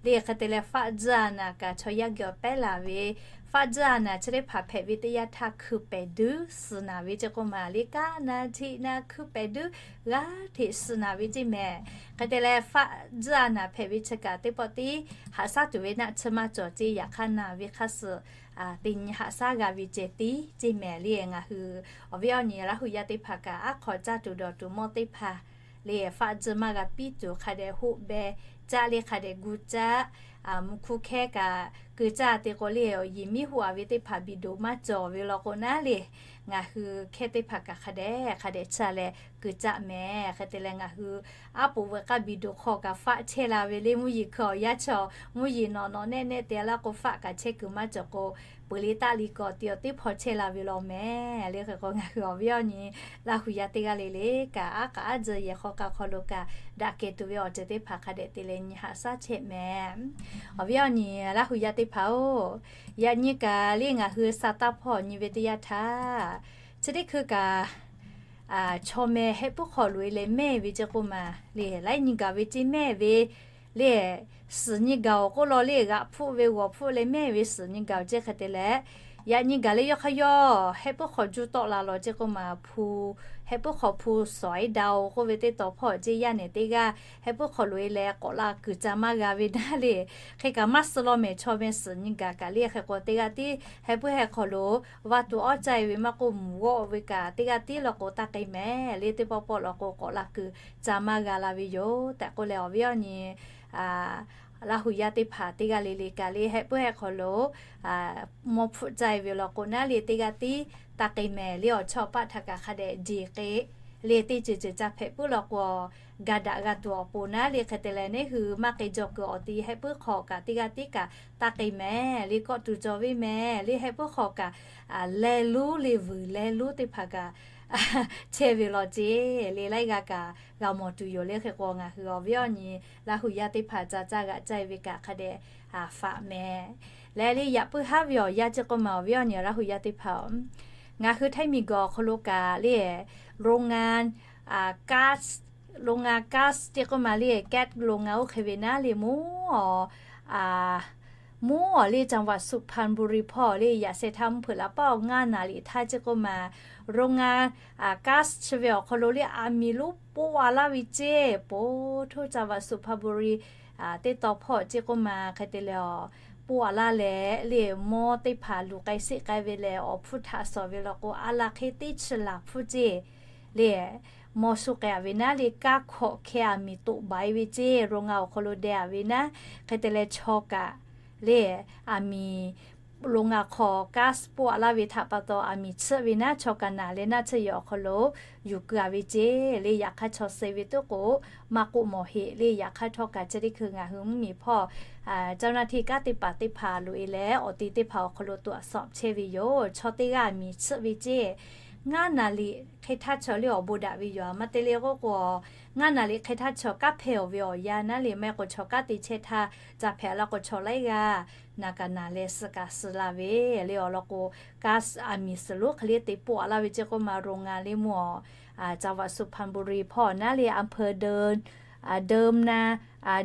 le. Hk'e te leh, faˆ tzuhˇ a naˍ kaꞈ chaw yaˇ geh awˬ pehˉ laˬ ve, faˆ tzuhˇ a naˍ chi teˇ hpaˍ hpehꞈ ve teˇ yanˇ htaˇ hkui pehˍ duiˉ suhˍ naˍ ve ceˇ k'oˆ ma le, kaˉ naˍ htiˆ naˍ hkui pehˍ duiˉ g'aˇ hteꞈ suhˍ naˍ ve ceˇ mehˍ. Hk'e te leh, faˆ tzuhˇ a naˍ hpehꞈ ve chi kaꞈ teˇ pawˆ tiˉ haꞈ shaˉ tuˬ ve naˆ tsuhˇ maˇ cawˬ ceˇ, yaꞈ hk'aˇ naˍ ve hk'aˇ suh teˇ nyi haꞈ shaˉ g'a ve ceh tiˉ ceˇ mehˍ le. Ngaˬ hui awˬ viˉ awˬ nyi Laˇ hu yaˇ teˇ hpaˍ kaꞈ aˉ hk'aw caˇ tuˬ dawˬ tuˬ mawˇ teˇ hpaˍ le, faˆ tzuhˇ maˇ g'a piˇ tuˬ hk'a dehꞈ hoˆ beh caˆ le, hk'a dehꞈ gu caˆ, mvuhˇ hkuˇ hkehˉ kaꞈ keu caˇ te k'o le, awˬ yiˍ miˉ hoˆ a ve teˇ hpaˍ biˬ doˍ maˇ cawˬ ve law k'o naˉ le, ngaˬ hui hkehˇ teˇ hpaˍ kaꞈ hk'a dehꞈ hk'a dehꞈ caˇ leh keu caˆ mehˍ. Hk'e te leh, ngaˬ hui aˉ poꞈ veuꞈ k'aˇ biˬ doˍ hk'aw kaꞈ faˆ chehˇ la ve le, mvuhˇ yeˬ hkui awˬ yanˇ chaw mvuhˇ yeˬ nawꞈ nawꞈ nehˆ nehˆ te laˇ k'o, faˆ kaꞈ chehˇ kuiˬ maˇ cawˬ k'o, peuˬ le taˆ le k'awꞈ te awˬ teˇ hpaw chehˇ la ve law mehˍ le. Hk'e k'o, ngaˬ hui awˬ viˉ awˬ nyi Laˇ hu yaˇ teˇ g'aˇ le le kaꞈ, aˉ k'aꞈ aˉ tzuhˇ yehˬ hk'aw k'a hk'aw lo kaꞈ daꞈ kehˬ tuˬ ve awˬ ceuˬ teˇ hpaˍ hk'a dehꞈ te leh nyi haꞈ shaˉ chehˇ mehˍ. Awˬ viˉ awˬ nyi Laˇ hu yaˇ teˇ hpaˍ-oˬ, yaꞈ nyi kaꞈ le ngaˬ hui sa taˇ hpawˇ nyi ve teˇ yanˇ htaˇ, chi teˇ hkui kaꞈ chaw meh hehˆ puiˉ hk'aw loꞈ e leh mehˇ ve ceˇ k'oˆ ma le, laiˉ nyi gaˬ ve ceˇ mehˇ ve le, suhˍ nyi gaˬ-oˬ k'oˆ law le, g'aꞈ hpfuhˆ ve g'awˬ hpfuhˆ leh mehˇ ve suhˍ nyi gaˬ-oˬ ceˇ. Hk'e te leh, yaꞈ nyi gaˬ le yawˇ hk'aˇ yawˇ hehˆ puiˉ hk'aw juˇ tawˆ la lawˬ ceˇ k'oˆ ma, hpu hehˆ puiˉ hk'aw hpu sawˍ e daꞈ-oˬ k'oˆ ve teˇ taw hpawˇ ceˇ yaˇ nehˬ teˇ g'aˇ hehˆ puiˉ hk'aw loꞈ e leh k'awꞈ la kuiˬ ca maˇ g'a ve naˉ le. Hk'e kaꞈ maˇ suh law mehˍ, chaw meh suhˍ nyi gaˬ kaꞈ le. Hk'e k'o, teˇ g'aˇ tiˉ hehˆ puiˉ hehˆ hk'aw lo vaˇ tuˬ awˉ caˇ e ve maˇ k'oˆ, mvuhˬ g'awˆ ve kaꞈ teˇ g'aˇ tiˉ law k'o taˇ k'ai mehˍ le. Teˇ pawˆ pawˆ law k'o k'awꞈ la kuiˬ ca maˇ g'a la ve yoˬ tehꞈ k'oˆ leh, awˬ viˉ awˬ nyi Laˇ hu yaˇ teˇ hpaˍ teˇ g'aˇ le le kaꞈ le hehˆ puiˉ hehˆ hk'aw lo mawˇ hpfuhˆ caˇ e ve law k'o naˉ le, teˇ g'aˇ tiˉ taˇ k'ai mehˍ le. Awˬ chawˇ paˆ htaꞈ kaꞈ hk'a dehꞈ jeˬ k'e le, teˇ ceuˬ ceuˬ ca hpehꞈ puiˉ law k'o, ga daꞈ g'a tuˬ awˬ pon naˉ le. Hk'e te leh, neˇ hui maˇ k'ai jaw kuiˬ awˬ ti hehˆ puiˉ hk'aw kaꞈ teˇ g'aˇ tiˉ kaꞈ taˇ k'ai mehˍ le. Kawˆ tuˬ cawˬ ve mehˍ le. Hehˆ puiˉ hk'aw kaꞈ leh lonˉ le vuiˬ leh lonˉ teˇ hpaˍ kaꞈ chehˇ ve law ceˇ le. Laiˉ g'aˇ kaꞈ g'a mawˬ tuˬ yoˬ le. Hk'e k'o, ngaˬ hui awˬ viˉ awˬ nyi Laˇ hu yaˇ teˇ hpaˍ ca caˇ g'aꞈ caˇ e ve kaꞈ hk'a dehꞈ faꞈ mehˍ le. Yaꞈ puiˉ haˉ ve awˬ yanˇ ceˇ k'oˆ ma, awˬ viˉ awˬ nyi Laˇ hu yaˇ teˇ hpaˍ-oˬ, ngaˬ hui Htaiˇ miˬ guiˬ awˬ hk'aw lo kaꞈ le, โรงงาน gas โรงงาน gas ceˇ k'oˆ ma le, gas โรงงาน oˇ hk'e ve naˉ le, mvuhˇ mvuhˇ awˬ le จังหวัดสุพรรณบุรี hpawˇ le, yaꞈ sheh htaˇ mvuhˇ hpeuꞈ laꞈ paˉ awˬ ngaˇ naˍ liꞈ htaˇ ceˇ k'oˆ ma, โรงงาน gas chi ve awˬ hk'aw lo le aˬ miˍ lonˉ poˆ a laˇ ve ceˇ, po htoˇ จังหวัดสุพรรณบุรี teˇ taw hpawˇ ceˇ k'oˆ ma. Hk'e te leh, poˆ a laˇ leh le, mawˇ teˇ hpaˍ luˬ k'ai sheˆ k'ai ve lehˬ, awˬ hpfuhˇ htaꞈ shawˍ ve law k'o, a laˬ hk'e teˇ chi laˬ hpfuhˇ ceˇ le, mawˇ shu k'ai a ve naˉ le, kaˇ hkawꞈ hkeh aˬ miˍ toꞈ baˬ e ve ceˇ, โรงงาน awˬ hk'aw lo deh a ve naˉ. Hk'e te leh, chaw kaꞈ le, aˬ miˍ โรงงาน hk'aw gas poˆ a laˇ ve htaꞈ pa taw aˬ miˍ tsuhˆ ve naˉ, chaw kaꞈ naˬ leh naˆ tsuhˆ yehˬ awˬ hk'aw lo yuˬ keu a ve ceˇ le. Yaꞈ hk'aˇ, chaw suh ve toˉ k'o maˇ k'oˆ mawˬ heˆ le. Yaꞈ hk'aˇ, htawˇ kaꞈ chi teˇ hkui ngaˬ hui mvuhˇ miˬ hpawˇ เจ้าหน้าที่ kaˉ teˇ paˍ teˇ hpaˍ loꞈ e leh awˬ te teˇ hpaˍ awˬ hk'aw lo to a sawꞈ chehˇ ve yoˬ. Chaw teˇ g'aˇ aˬ miˍ tsuhˆ ve ceˇ, ngaˇ naˍ liꞈ hk'e htaˇ chaw le awˬ bon daꞈ ve yoˬ. Maˇ te le k'oˆ k'o, ngaˇ naˍ liꞈ hk'e htaˇ chaw kanˉ hpehˇ awˬ ve awˬ yanˇ naˉ le, maˇ heˆ k'o chaw kanˉ te chehˇ htaˇ ca hpehꞈ la k'o, chaw laiˉ g'aˇ naˬ kaꞈ naˬ leh suh kaꞈ suh la ve le. Awˬ lawn k'o, gas aˬ miˍ suhˍ lonˉ hk'e le te poˆ a laˇ ve ceˇ k'oˆ ma, โรงงาน le mvuhˇ awˬ จังหวัดสุพรรณบุรี hpawˇ naˉ le, อำเภอเดิม เดิมนา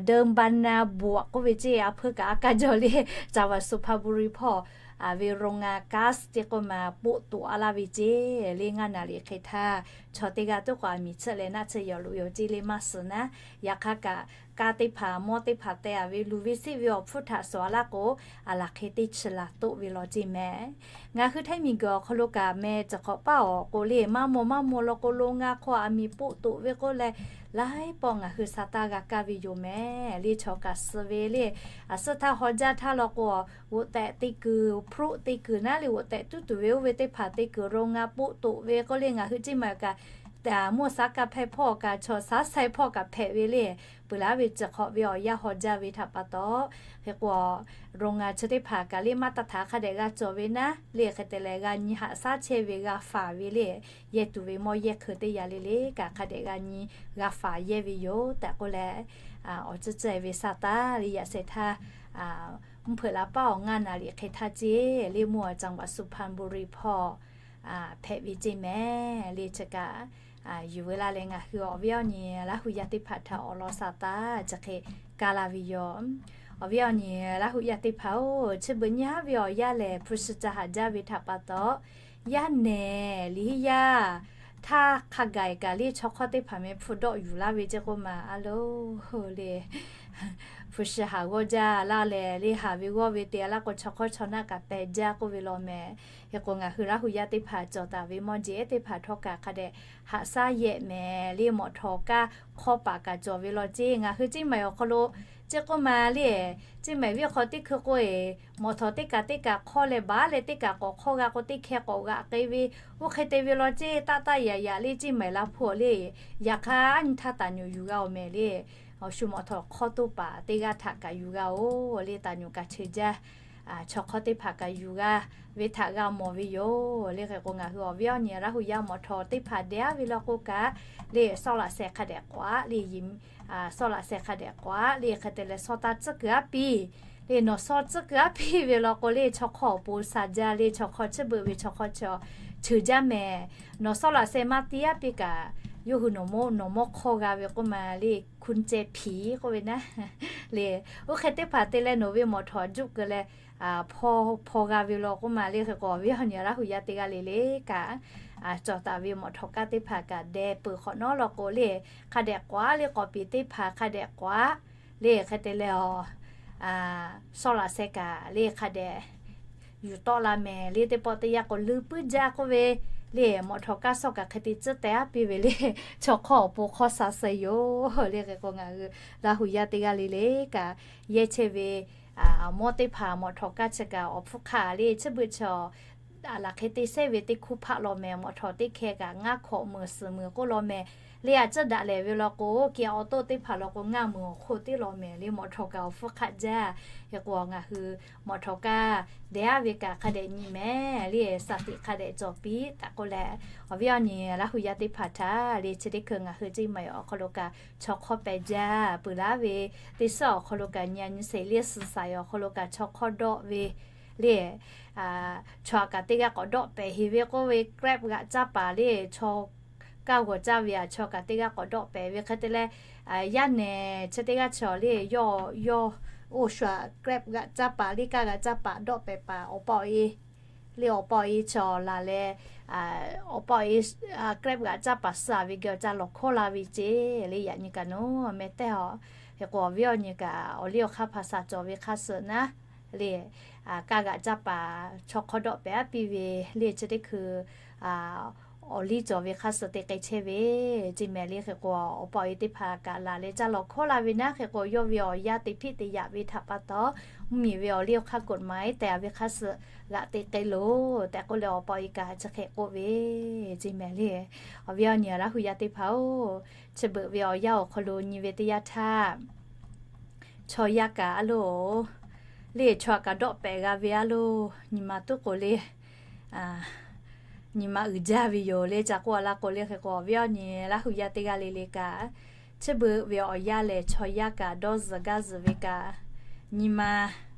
เดิมบางนาบวก k'oˆ ve ceˇ, a hpeuˇ kaꞈ a kaˇ jaw le, จังหวัดสุพรรณบุรี hpawˇ ve โรงงานก๊าซ ceˇ k'oˆ ma poˆ toꞈ a laˇ ve ceˇ le. Ngaˇ naˍ riˍ hk'e htaˇ chaw teˇ g'aˇ tuˉ k'awꞈ miˬ tsuhˆ leh naˆ tsuhˆ yawˬ loꞈ yoˬ ceˇ le, maˇ suhˍ naˉ. Yaꞈ hk'aˇ kaꞈ kaˇ teˇ hpaˍ mawˇ teˇ hpaˍ teh a ve luˬ ve seˆ ve awˬ hpfuhˇ htaꞈ suhˍ a laˇ k'o, a laˬ hk'e teˇ chi laˬ toˆ ve law ceˇ mehˍ. Ngaˬ hui Htaiˇ miˬguiˬ awˬ hk'aw lo kaꞈ meh ciˬ hk'awꞈ paˇ awˬ k'o le, maˇ maw maˇ maw law k'o, โรงงาน hk'aw a miˬ poˆ toꞈ ve k'oˆ leh, laiˉ pawˆ ngaˬ hui sa taˇ g'a kaˇ ve yoˬ mehˍ le. Chaw kaꞈ suh ve le, a suhˉ htaˇ haw jaˇ htaˇ law k'o, g'oꞈ tehꞈ teˇ kuiˬ, พลุ teˇ kuiˬ naˉ le, g'oꞈ tehꞈ tuˉ tuˬ ve oˇ ve teˇ hpaˍ teˇ kuiˬ โรงงาน poˆ toꞈ ve k'oˆ le, ngaˬ hui ceˇ maˬ kaꞈ mvuhˇ shaˉ kaˇ hpehˇ hpawˇ kaꞈ, chaw shaˉ shai hpawˇ kaꞈ hpehꞈ ve le. Peuˬ laˇ ve ciˬ hk'awꞈ ve awˬ yanˇ haw jaˇ ve htaꞈ pa taw, hk'e k'o, โรงงาน chi teˇ hpaˍ kaꞈ le maˇ taˇ htaˍ hk'a dehꞈ g'a cawˬ ve naˉ le, hk'e te leh g'a nyi haꞈ shaˉ chehˇ ve g'a faˍ ve le, yehˇ tuˬ ve mawˇ yehˇ hkui teˇ yaꞈ le le kaꞈ hk'a dehꞈ g'a nyi g'a faˍ yehˇ ve yoˬ tehꞈ k'oˆ leh, awˬ ceuˬ ceuˬ ve sa taˇ le yaꞈ shehˍ htaˇ, mvuhˇ hpeuꞈ la paˇ awˬ ngaˇ naˍ riˍ hk'e htaˇ ceˇ le, mvuhˇ awˬ จังหวัดสุพรรณบุรี hpawˇ hpehꞈ ve ceˇ mehˍ le. Chi kaꞈ yuˬ veu laˇ leh ngaˬ hui awˬ viˉ awˬ nyi Laˇ hu yaˇ teˇ hpaˍ htaꞈ awˬ lawn sa taˇ chi hk'e kaˇ la ve yoˬ. Awˬ viˉ awˬ nyi Laˇ hu yaˇ teˇ hpaˍ-oˬ, chi beuꞈ nyi haˉ ve awˬ yanˇ lehˬ hpu shi ca haꞈ jaˇ ve htaꞈ pa taw, yaˇ nehˬ liꞈ hiˉ yaˇ htaˇ hk'a gaˬ kaꞈ le chaw hk'awˇ teˇ hpaˍ meh hpu dawˆ yuˬ laˇ ve ceˇ k'oˆ ma a loˬ le. Hpu shi haꞈ g'awˇ jaˇ laˇ lehˬ le, haꞈ ve g'awˇ ve te a laˇ k'o, chaw hk'awˇ chaw naˆ kaꞈ pehˬ jaˇ k'oˆ ve law mehˍ. Hk'e k'o, ngaˬ hui Laˇ hu yaˇ teˇ hpaˍ cawˬ taˍ ve mawˇ jeˬ ehˉ teˇ hpaˍ htawˇ kaꞈ hk'a dehꞈ haꞈ shaˉ yehˆ mehˍ le. Mawꞈ htawˍ kaˇ hk'awˇ paˍ kaꞈ cawˬ ve law ceˇ. Ngaˬ hui ceˇ maˬ awˬ hk'aw lo ceˇ k'oˆ ma le, ceˇ maˬ viˉ hk'aw teˇ hkui k'o e, mawꞈ htawˍ teˇ kaꞈ teˇ kaꞈ hk'awˇ leh baˉ leh teˇ kaꞈ k'awꞈ hk'awˇ g'a k'o, teˇ hkeh k'awꞈ g'aꞈ k'e ve, oˇ hk'e te ve law ceˇ. Taˆ taˆ yaꞈ yaꞈ le ceˇ maˬ la hpu le, yaꞈ hk'aˇ nyi htaˇ taˍ nyuꞈ yuˬ g'a oˬ mehˍ le. Awˬ shu mawꞈ htawˍ hk'awˇ toˇ paˍ teˇ g'aˇ htaꞈ kaꞈ yuˬ g'a oˬ le, taˍ nyuꞈ kaꞈ cheu jaˇ. Chaw hk'awˇ teˇ hpaˍ kaꞈ yuˬ g'a ve htaꞈ g'a mawˬ ve yoˬ le. Hk'e k'o, ngaˬ hui awˬ viˉ awˬ nyi Laˇ hu yaˇ mawꞈ htawˍ teˇ hpaˍ deh aˉ ve law k'o kaꞈ le, sawˉ laꞈ sheh hk'a dehꞈ k'oꞈ a le, sawˉ laꞈ sheh hk'a dehꞈ k'oꞈ a le, hk'e te leh sawˉ taˇ tcuhˉ kuiˬ aˉ piˇ le, nawˬ sawˉ tcuhˉ kuiˬ aˉ piˇ ve law k'o le, chaw hk'awˇ awˬ pon sha jaˇ le, chaw hk'awˇ chi beuꞈ ve chaw hk'awˇ chi cheu jaˇ mehˍ. Nawˬ sawˉ laꞈ sheh maˇ tiˇ aˉ piˇ kaꞈ, yawˇ hui nawˬ mawˇ nawˬ mawˇ hk'awˇ g'a ve k'oˆ ma le, กุญแจผี k'oˆ ve naˉ le. Oˇ hk'e teˇ hpaˍ te leh nawˬ ve mawꞈ htawˍ juˆ keu leh hpaw hpaw g'a ve law k'oˆ ma le. Hk'e k'o, awˬ viˉ awˬ nyi Laˇ hu yaˇ teˇ g'aˇ le le kaꞈ, cawˬ taˍ ve mawꞈ htawˍ kaˇ teˇ hpaˍ kaꞈ deh peuˬ hk'awꞈ nawˉ law k'o le, hk'a dehꞈ k'oꞈ a le, k'awꞈ piˍ teˇ hpaˍ hk'a dehꞈ k'oꞈ a le. Hk'e te leh a, sawˉ laꞈ sheh kaꞈ le hk'a dehꞈ yuˬ tawˆ la mehˍ le. Teˇ pawˆ teˇ yanˇ k'o, luˬ puiˉ jaˇ k'oˆ ve le, mawꞈ htawˍ kaˇ sawˉ kaꞈ hk'e te tcuhˉ teh aˉ piˇ ve le, chaw hk'awˇ awˬ pon hk'awˇ sha suh yoˬ le. Hk'e k'o, ngaˬ hui Laˇ hu yaˇ teˇ g'aˇ le le kaꞈ, yehˇ chehˇ ve mawˇ teˇ hpaˍ mawꞈ htawˍ kaˇ chi kaꞈ awˬ hpfuhˇ hk'aˆ le, chi beuꞈ chaw a laˬ hk'e te sehˉ ve teˇ hkuˇ hpaˆ law mehˍ. Mawꞈ htawˍ teˇ hkeh kaꞈ ngaˇ hkawꞈ meunˍ suhˍ meunˍ k'oˆ law mehˍ le. A ciˉ daꞈ lehˬ ve law k'o, kiˇ awˬ toˆ teˇ hpaˍ law k'o, ngaˇ meunˍ awˬ hk'oˆ teˇ law mehˍ le. Mawꞈ htawˍ kaꞈ awˬ hpfuhˇ hk'aˆ jaˇ. Hk'e k'o, ngaˬ hui mawꞈ htawˍ kaˇ deh aˉ ve kaꞈ hk'a dehꞈ nyi mehˍ le, shaˍ tiꞈ hk'a dehꞈ cawˬ piˇ tehꞈ k'oˆ leh, awˬ viˉ awˬ nyi Laˇ hu yaˇ teˇ hpaˍ htaꞈ le, chi teˇ hkui ngaˬ hui ceˇ maˬ awˬ hk'aw lo kaꞈ chaw hk'awˇ pehˬ jaˇ. Peuˬ laˇ ve teˇ suhˉ awˬ hk'aw lo kaꞈ nyi a nyi sheˍ le, suh saˍ awˬ hk'aw lo kaꞈ chaw hk'awˇ dawˆ ve le, chaw aꞈ kaꞈ teˇ g'aˇ k'awꞈ dawˆ pehˍ heˍ ve k'oˆ ve, Grab g'aꞈ caˇ paˍ le, chaw kaˇ g'awˬ caˇ ve aꞈ, chaw kaꞈ teˇ g'aˇ k'awꞈ dawˆ pehˍ ve hk'e te leh, yaˇ nehˬ chi teˇ g'aˇ chaw le, yawˇ yawˇ oˇ shu aꞈ Grab g'aꞈ caˇ paˍ le, kaˇ g'aꞈ caˇ paˍ dawˆ pehˍ paˍ awˬ pa awˬ e le, awˬ pa awˬ e chaw laˬ leh, awˬ pa awˬ e Grab g'aꞈ caˇ paˍ suh a ve geh awˬ ca lawˬ hkawˇ la ve ceˇ le. Yaꞈ nyi kaꞈ nawˬ meh tehˉ a. Hk'e k'o, awˬ viˉ awˬ nyi kaꞈ awˬ liˇ awˬ hk'aˇ hpaˍ shaˍ cawˬ ve hk'aˇ suh naˉ le, kaˇ g'aꞈ caˇ paˍ chaw hk'awˇ dawˆ pehˍ aˉ piˇ ve le, chi teˇ hkui awˬ liˇ cawˬ ve hk'aˇ suh te k'ai chehˇ ve ceˇ mehˍ le. Hk'e k'o, awˬ pa awˬ e teˇ hpaˍ kaꞈ laˬ leh ca lawˬ hkawˇ la ve naˉ. Hk'e k'o, yawˇ ve awˬ yaˇ te hpiˆ te yaꞈ ve htaꞈ pa taw, mvuhˇmiˬ ve awˬ liˇ awˬ hk'aˇ กฎหมาย tehꞈ a ve hk'aˇ suh g'aꞈ te k'ai loˬ tehꞈ k'oˆ leh, awˬ pa awˬ e kaꞈ chi hk'e k'oˆ ve ceˇ mehˍ le. Awˬ viˉ awˬ nyi Laˇ hu yaˇ teˇ hpaˍ-oˬ, chi beuꞈ ve awˬ yanˇ awˬ hk'aw lo nyi ve teˇ yanˇ htaˇ, chaw yaˇ kaꞈ a loˬ le, chaw aꞈ kaꞈ dawˆ pehˍ g'a ve a loˬ, nyi ma tuˉ k'oˍ le, nyi ma uiˍ jaˇ ve yoˬ le. Ca k'oˆ a laˇ k'o le, hk'e k'o, awˬ viˉ awˬ nyi Laˇ hu yaˇ teˇ g'aˇ le le kaꞈ, chi beuꞈ ve awˬ yanˇ lehˬ chaw yaˇ kaꞈ dawˇ zuhˬ gaˇ zuhˬ ve kaꞈ, nyi ma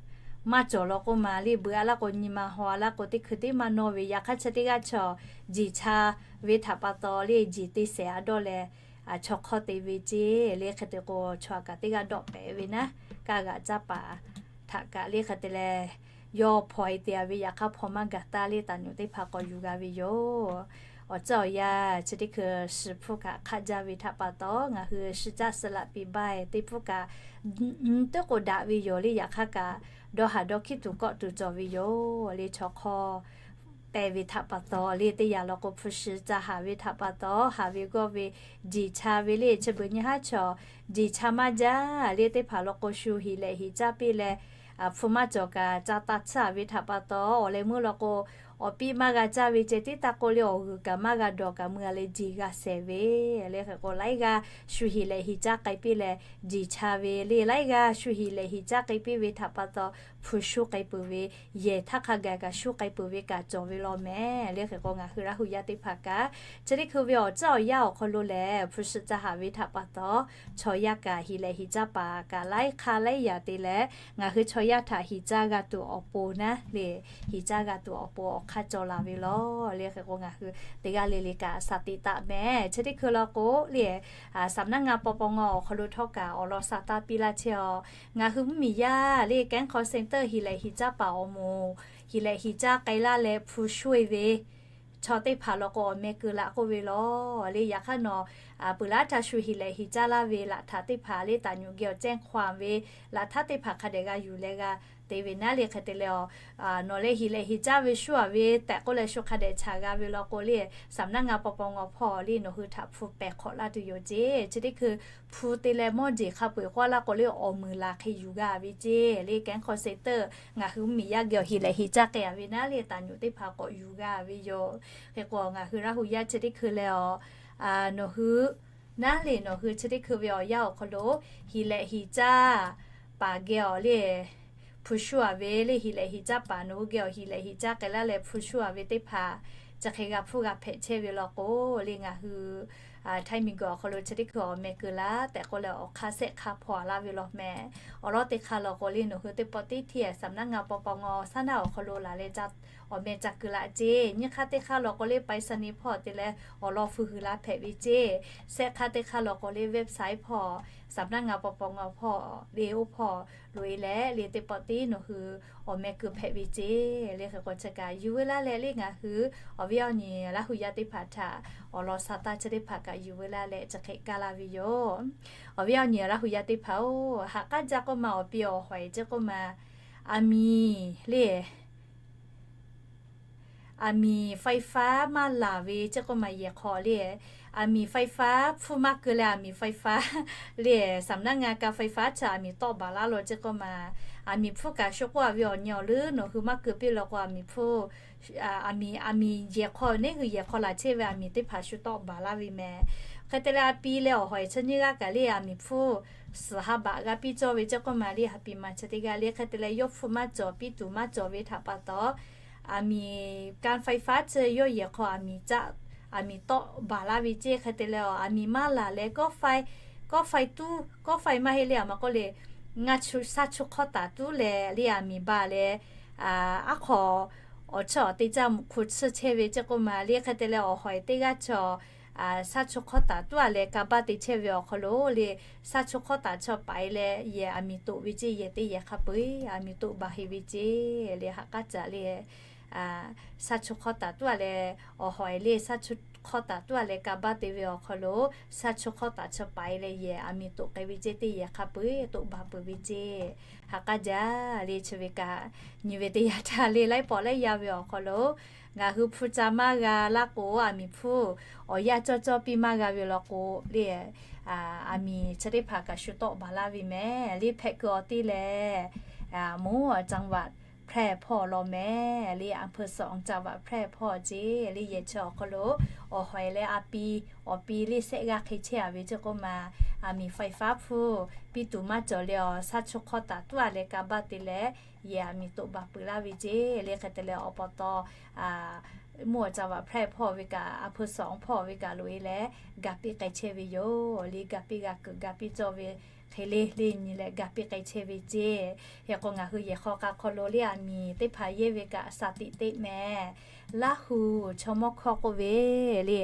maˇ cawˬ law k'oˆ ma le. Beuꞈ a laˇ k'o, nyi ma haw a laˇ k'o, teˇ hkui teˇ maˇ nawˇ ve. Yaꞈ hk'aˇ chi teˇ g'aˇ chaw jeˬ cha ve htaꞈ pa taw le, jeˬ te shehˍ a dawˇ leh, chaw hk'awˇ te ve ceˇ le. Hk'e te k'o, chaw aꞈ kaꞈ teˇ g'aˇ dawˆ pehˍ ve naˉ, kaˇ g'aꞈ caˇ paˍ htaꞈ kaꞈ le. Hk'e te leh, yawˇ hpaw e te a ve, yaꞈ hk'aˇ hpaw maˇ gaˬ taˇ le, taˍ nyuꞈ teˇ hpaˍ k'awꞈ yuˬ g'a ve yoˬ. Awˬ tcuhˉ awˬ yanˇ chi teˇ hkui shiˍ hpfuhˇ kaꞈ hk'aˆ jaˇ ve htaꞈ pa taw, ngaˬ hui shiˍ caˆ suh laꞈ piˍ baˇ e teˇ hpfuhˇ kaꞈ, teˇ k'o daꞈ ve yoˬ le. Yaꞈ hk'aˇ kaꞈ dawˇ haˍ dawˇ hkiˉ tuˬ kawˆ tuˬ cawˬ ve yoˬ le. Chaw hk'aw teh ve htaꞈ pa taw le, teˇ yanˇ law k'o hpu shi ca haˍ ve htaꞈ pa taw, haˍ ve g'awˇ ve jeˬ cha ve le. Chi beuꞈ nyi haˉ chaw jeˬ cha maˇ jaˇ le. Teˇ hpaˍ law k'o shu hiˍ lehꞈ hiˍ caˇ piˇ leh, hpu maˇ cawˬ kaꞈ ca taˇ tsuhˇ ve htaꞈ pa taw, awˬ leh meuˇ law k'o awˬ piˇ maˇ g'a caˇ ve ceh tiˉ taˇ k'oˆ le, awˬ g'uiˬ kaꞈ maˇ g'a dawˬ kaꞈ meuˇ a leh jeˬ g'a shehˍ ve le. Hk'e k'o laiˉ g'aˇ shu hiˍ lehꞈ hiˍ caˇ k'ai piˇ leh jeˬ cha ve le. Laiˉ g'aˇ shu hiˍ lehꞈ hiˍ caˇ k'ai piˇ ve htaꞈ pa taw, hpu shuˉ k'ai peuˬ ve, yehˬ htaˇ hk'a gaˬ kaꞈ shuˉ k'ai peuˬ ve kaꞈ cawˬ ve law mehˍ le. Hk'e k'o ngaˬ hui Laˇ huˍ yaˇ teˇ hpaˍ kaꞈ, chi teˇ hkui ve awˬ tcuhˉ awˬ yanˇ awˬ hk'aw lo lehˬ, hpu shi ca haˍ ve htaꞈ pa taw, chaw yaˇ kaꞈ hiˍ lehꞈ hiˍ caˇ paˍ kaꞈ laiˉ hk'aˇ laiˉ yaꞈ te leh, ngaˬ hui chaw yaˇ htaꞈ hiˍ caˇ g'a tuˬ awˬ pon naˉ le, hiˍ caˇ g'a tuˬ awˬ pon awˬ hk'aˇ cawˬ la ve law le. Hk'e k'o ngaˬ hui teˇ g'aˇ le le kaꞈ shaˍ tiꞈ taˍ mehˍ. Chi teˇ hkui law k'o le, Saˍnaˆ ngaˇ paw paw ngaw awˬ hk'aw lo htawˇ kaꞈ awˬ lawn sha taˇ piˇ laˇ chehˇ a. Ngaˬ hui mvuhˇmiˬ yaˇ le K'ehˉ hk'aw center hiˍ lehꞈ hiˍ caˇ paˍ awˬ moˍ, hiˍ lehꞈ hiˍ caˇ k'ai laˇ leh hpu shuˉ e ve chaw teˇ hpaˍ law k'o awˬ meh keu laꞈ k'oˆ ve law le. Yaꞈ hk'aˇ nawˬ peuˬ laˇ htaˇ shu hiˍ lehꞈ hiˍ caˇ laˇ ve laꞈ htaꞈ teˇ hpaˍ le, taˍ nyuꞈ geh awˬ cehˇ hk'aw ve laꞈ htaˇ teˇ hpaˍ hk'a dehꞈ g'a yuˬ leh g'a te ve naˉ le. Hk'e te leh a, nawˬ leh hiˍ lehꞈ hiˍ caˇ ve shu a ve tehꞈ k'oˆ leh shu hk'a dehꞈ chaˍ g'a ve law k'o le, Saˍnaˆ ngaˇ paw paw ngaw hpawˇ le nawˬ hui htaꞈ hpu pehˬ hk'awꞈ laˇ tuˬ yoˬ ceˇ. Chi teˇ hkui hpu te leh mawˇ jeˬ hk'a peu-eˬ k'oˆ laˇ k'o le awˬ meuˍ laˬ hk'e yuˬ g'a ve ceˇ le. K'ehˉ hk'aw center ngaˬ hui mvuhˇmiˬ yaˇ geh awˬ hiˍ lehꞈ hiˍ caˇ k'ai a ve naˉ le, taˍ nyuꞈ teˇ hpaˍ k'awꞈ yuˬ g'a ve yoˬ. Hk'e k'o ngaˬ hui Laˇ huˍ yaˇ chi teˇ hkui leh a, nawˬ hui naˉ le nawˬ hui chi teˇ hkui ve awˬ yanˇ awˬ hk'aw lo hiˍ lehꞈ hiˍ caˇ paˍ geh awˬ le hpu shuˉ a ve le, hiˍ lehꞈ hiˍ caˇ paˍ nawˬ hui geh awˬ hiˍ lehꞈ hiˍ caˇ k'ai laˇ leh hpu shuˉ a ve teˇ hpaˍ chi hk'e g'a hpfuhˇ g'a hpehꞈ chehˇ ve law k'o le, ngaˬ hui Htaiˇ miˬguiˬ awˬ hk'aw lo chi teˇ hkui awˬ meh keu laˇ tehꞈ k'oˆ leh awˬ hk'aˇ shehˆ hk'aˇ hpaw a laˇ ve law mehˍ. Awˬ lawn teˇ hk'aˇ law k'o le nawˬ hui teˇ pawˆ teˇ htiˇ Saˍnaˆ ngaˇ paw paw ngaw saˉ naˆ awˬ hk'aw lo laˬ leh ca awˬ meh ca keu laˇ ceˇ. Nyiˇ hk'aˇ teˇ hk'aˇ law k'o le ไปรษณีย์ hpawˇ te leh awˬ lawn feu hui la hpehꞈ ve ceˇ. Shehˆ hk'aˇ teˇ hk'aˇ law k'o le website hpawˇ, Saˍnaˆ ngaˇ paw paw ngaw hpawˇ le oˇ hpawˇ loꞈ e leh le teˇ pawˆ teˇ nawˬ hui awˬ meh keu hpehꞈ ve ceˇ. Le hk'e k'o chi kaꞈ yuˬ veu laˇ leh le ngaˬ hui awˬ viˉ awˬ nyi Laˇ huˍ yaˇ teˇ hpaˍ htaꞈ awˬ lawn sha taˇ chi teˇ hpaˍ kaꞈ yuˬ veu laˇ leh chi hk'e kaˇ laˇ ve yoˬ. Awˬ viˉ awˬ nyi Laˇ huˍ yaˇ teˇ hpaˍ-oˬ, haꞈ k'aˉ jaˇ k'oˆ ma awˬ pi awˬ hawˍ e ceˇ k'oˆ ma, aˬ miˍ le aˬ miˍ ไฟฟ้า maˇ laˬ ve ceˇ k'oˆ ma yehˬ hk'aw le, aˬ miˍ ไฟฟ้า hpfuhˇ maˇ keu leh aˬ miˍ ไฟฟ้า le, Saˍnaˆ ngaˇ ka ไฟฟ้า chi aˬ miˍ tawˆ baˬ laˇ lo ceˇ k'oˆ ma, aˬ miˍ hpfuhˇ kaꞈ shu k'oˆ a ve awˬ nyi awˬ leuˉ nawˬ hui maˇ keu piˇ law k'o aˬ miˍ hpfuhˇ, aˬ miˍ aˬ miˍ yehˬ hk'aw neˉ hui yehˬ hk'aw laˬ chehˇ ve aˬ miˍ teˇ hpaˍ shu tawˆ baˬ laˇ ve mehˍ. Hk'e te leh a pi leh awˬ hawˍ e chi nyiˇ g'aˇ kaꞈ le aˬ miˍ hpfuhˇ suhˍ ha baꞈ g'a piˇ cawˇ ve ceˇ k'oˆ ma le, ha pi ma chi teˇ g'aˇ le. Hk'e te leh yawˇ hpfuhˇ maˇ cawˬ piˇ tuˬ maˇ cawˬ ve htaꞈ pa taw, aˬ miˍ การไฟฟ้า chi yawˇ yehˬ hk'aw aˬ miˍ caˆ aˬ miˍ tawˆ baˬ laˇ ve ceˇ. Hk'e te leh aˬ miˍ maˇ laˬ leh kawˆ faiˇ, kawˆ faiˇ tuˉ, kawˆ faiˇ maˇ heˆ le aˬ ma k'oˆ le, ngaˇ sha chu hk'awˇ taˍ tuˉ leh le aˬ miˍ ba leh aˉ hk'aw awˬ chiˇ awˬ te caˇ mvuhꞈ hku tsuhˇ chehˇ ve ceˇ k'oˆ ma le. Hk'e te leh awˬ hawˍ e teˇ g'aˇ chaw sha chu hk'awˇ taˍ tuˉ a leh ka baˇ te chehˇ ve awˬ hk'aw lo le, sha chu hk'awˇ taˍ chaw paˍ e leh yehˬ aˬ miˍ toꞈ ve ceˇ. Yehˬ teˇ yehˬ hk'a peu-eˬ aˬ miˍ toꞈ baˬ heꞈ ve ceˇ le. Haꞈ k'aˉ caꞈ le sha chu hk'awˇ taˍ tuˉ a leh awˬ hawˍ e le sha chu hk'awˇ taˍ tuˉ a leh ka baˇ te ve awˬ hk'aw lo sha chu hk'awˇ taˍ chaw paˍ e leh yehˬ aˬ miˍ toꞈ k'ai ve ceˇ. Teˇ yehˬ hk'a peu-eˬ toꞈ baˬ peuˬ ve ceˇ. Haꞈ k'aˉ jaˇ le chi ve kaꞈ nyi ve teˇ yanˇ htaˇ le laiˉ pawˆ laiˉ yaˇ ve awˬ hk'aw lo ngaˬ hui hpu ca maˇ g'a laˇ k'o aˬ miˍ hpfuhˇ awˬ yanˇ cawˇ cawˇ piˇ maˇ g'a ve law k'o le, aˬ miˍ chi teˇ hpaˍ kaꞈ shu tawˆ baˬ laˇ ve mehˍ. Le hpehꞈ keu awˬ teˇ lehˬ, จังหวัดแพร่ hpawˇ law mehˍ. Le อำเภอสอง จังหวัดแพร่ hpawˇ ceˇ. Le yehˬ chi awˬ hk'aw lo awˬ hawˍ e leh a pi awˬ pi le shehˆ g'aˇ hk'e chehˇ a ve ceˇ k'oˆ ma, aˬ miˍ ไฟฟ้า hpfuhˇ piˇ tuˬ maˇ cawˬ le awˬ sha chu hk'awˇ taˍ tuˉ a leh ka baˇ te leh yehˬ aˬ miˍ toꞈ baˬ peuˬ laˇ ve ceˇ. Le hk'e te leh awˬ pa taw จังหวัดแพร่ hpawˇ ve kaꞈ อำเภอสอง hpawˇ ve kaꞈ loꞈ e leh ga piˇ k'ai chehˇ ve yoˬ. Le ga piˇ g'a keunˍ ga piˇ cawˇ ve hk'e le le nyi leh ga piˇ k'ai chehˇ ve ceˇ. Hk'e k'o ngaˬ hui yehˬ hk'aw k'a hk'aw lo le aˬ miˍ teˇ hpaˍ yehˇ ve kaꞈ shaˍ tiꞈ teˇ mehˍ. Laˇ huˍ chaw mawˇ hkawˇ k'oˆ ve le,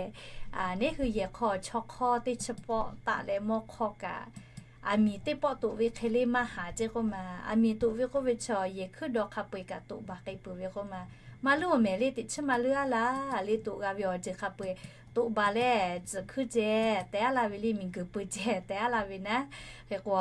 neˉ hui yehˬ hk'aw chaw hk'awˇ teˇ chi pawˆ taˆ leh mawˇ hkawˇ kaꞈ aˬ miˍ teˇ pawˆ toꞈ ve hk'e le maˇ haˍ ceˇ k'oˆ ma. Aˬ miˍ toꞈ ve k'oˆ ve chaw yehˬ hkuiˉ daw hk'a peu-eˬ kaꞈ toꞈ baˬ k'ai peuˬ ve k'oˆ ma. Maˇ luˉ-oˬ mehˍ le, teꞈ chiˉ maˇ luˉ-a laˇ le, toꞈ g'a ve awˬ ceuˬ hk'a peu-eˬ toꞈ baˬ leh, tcuhꞈ hkuiˉ ceh tehꞈ-a laˇ ve le, miˬguiˬ pui ceh tehꞈ-a laˇ ve naˉ. Hk'e k'o,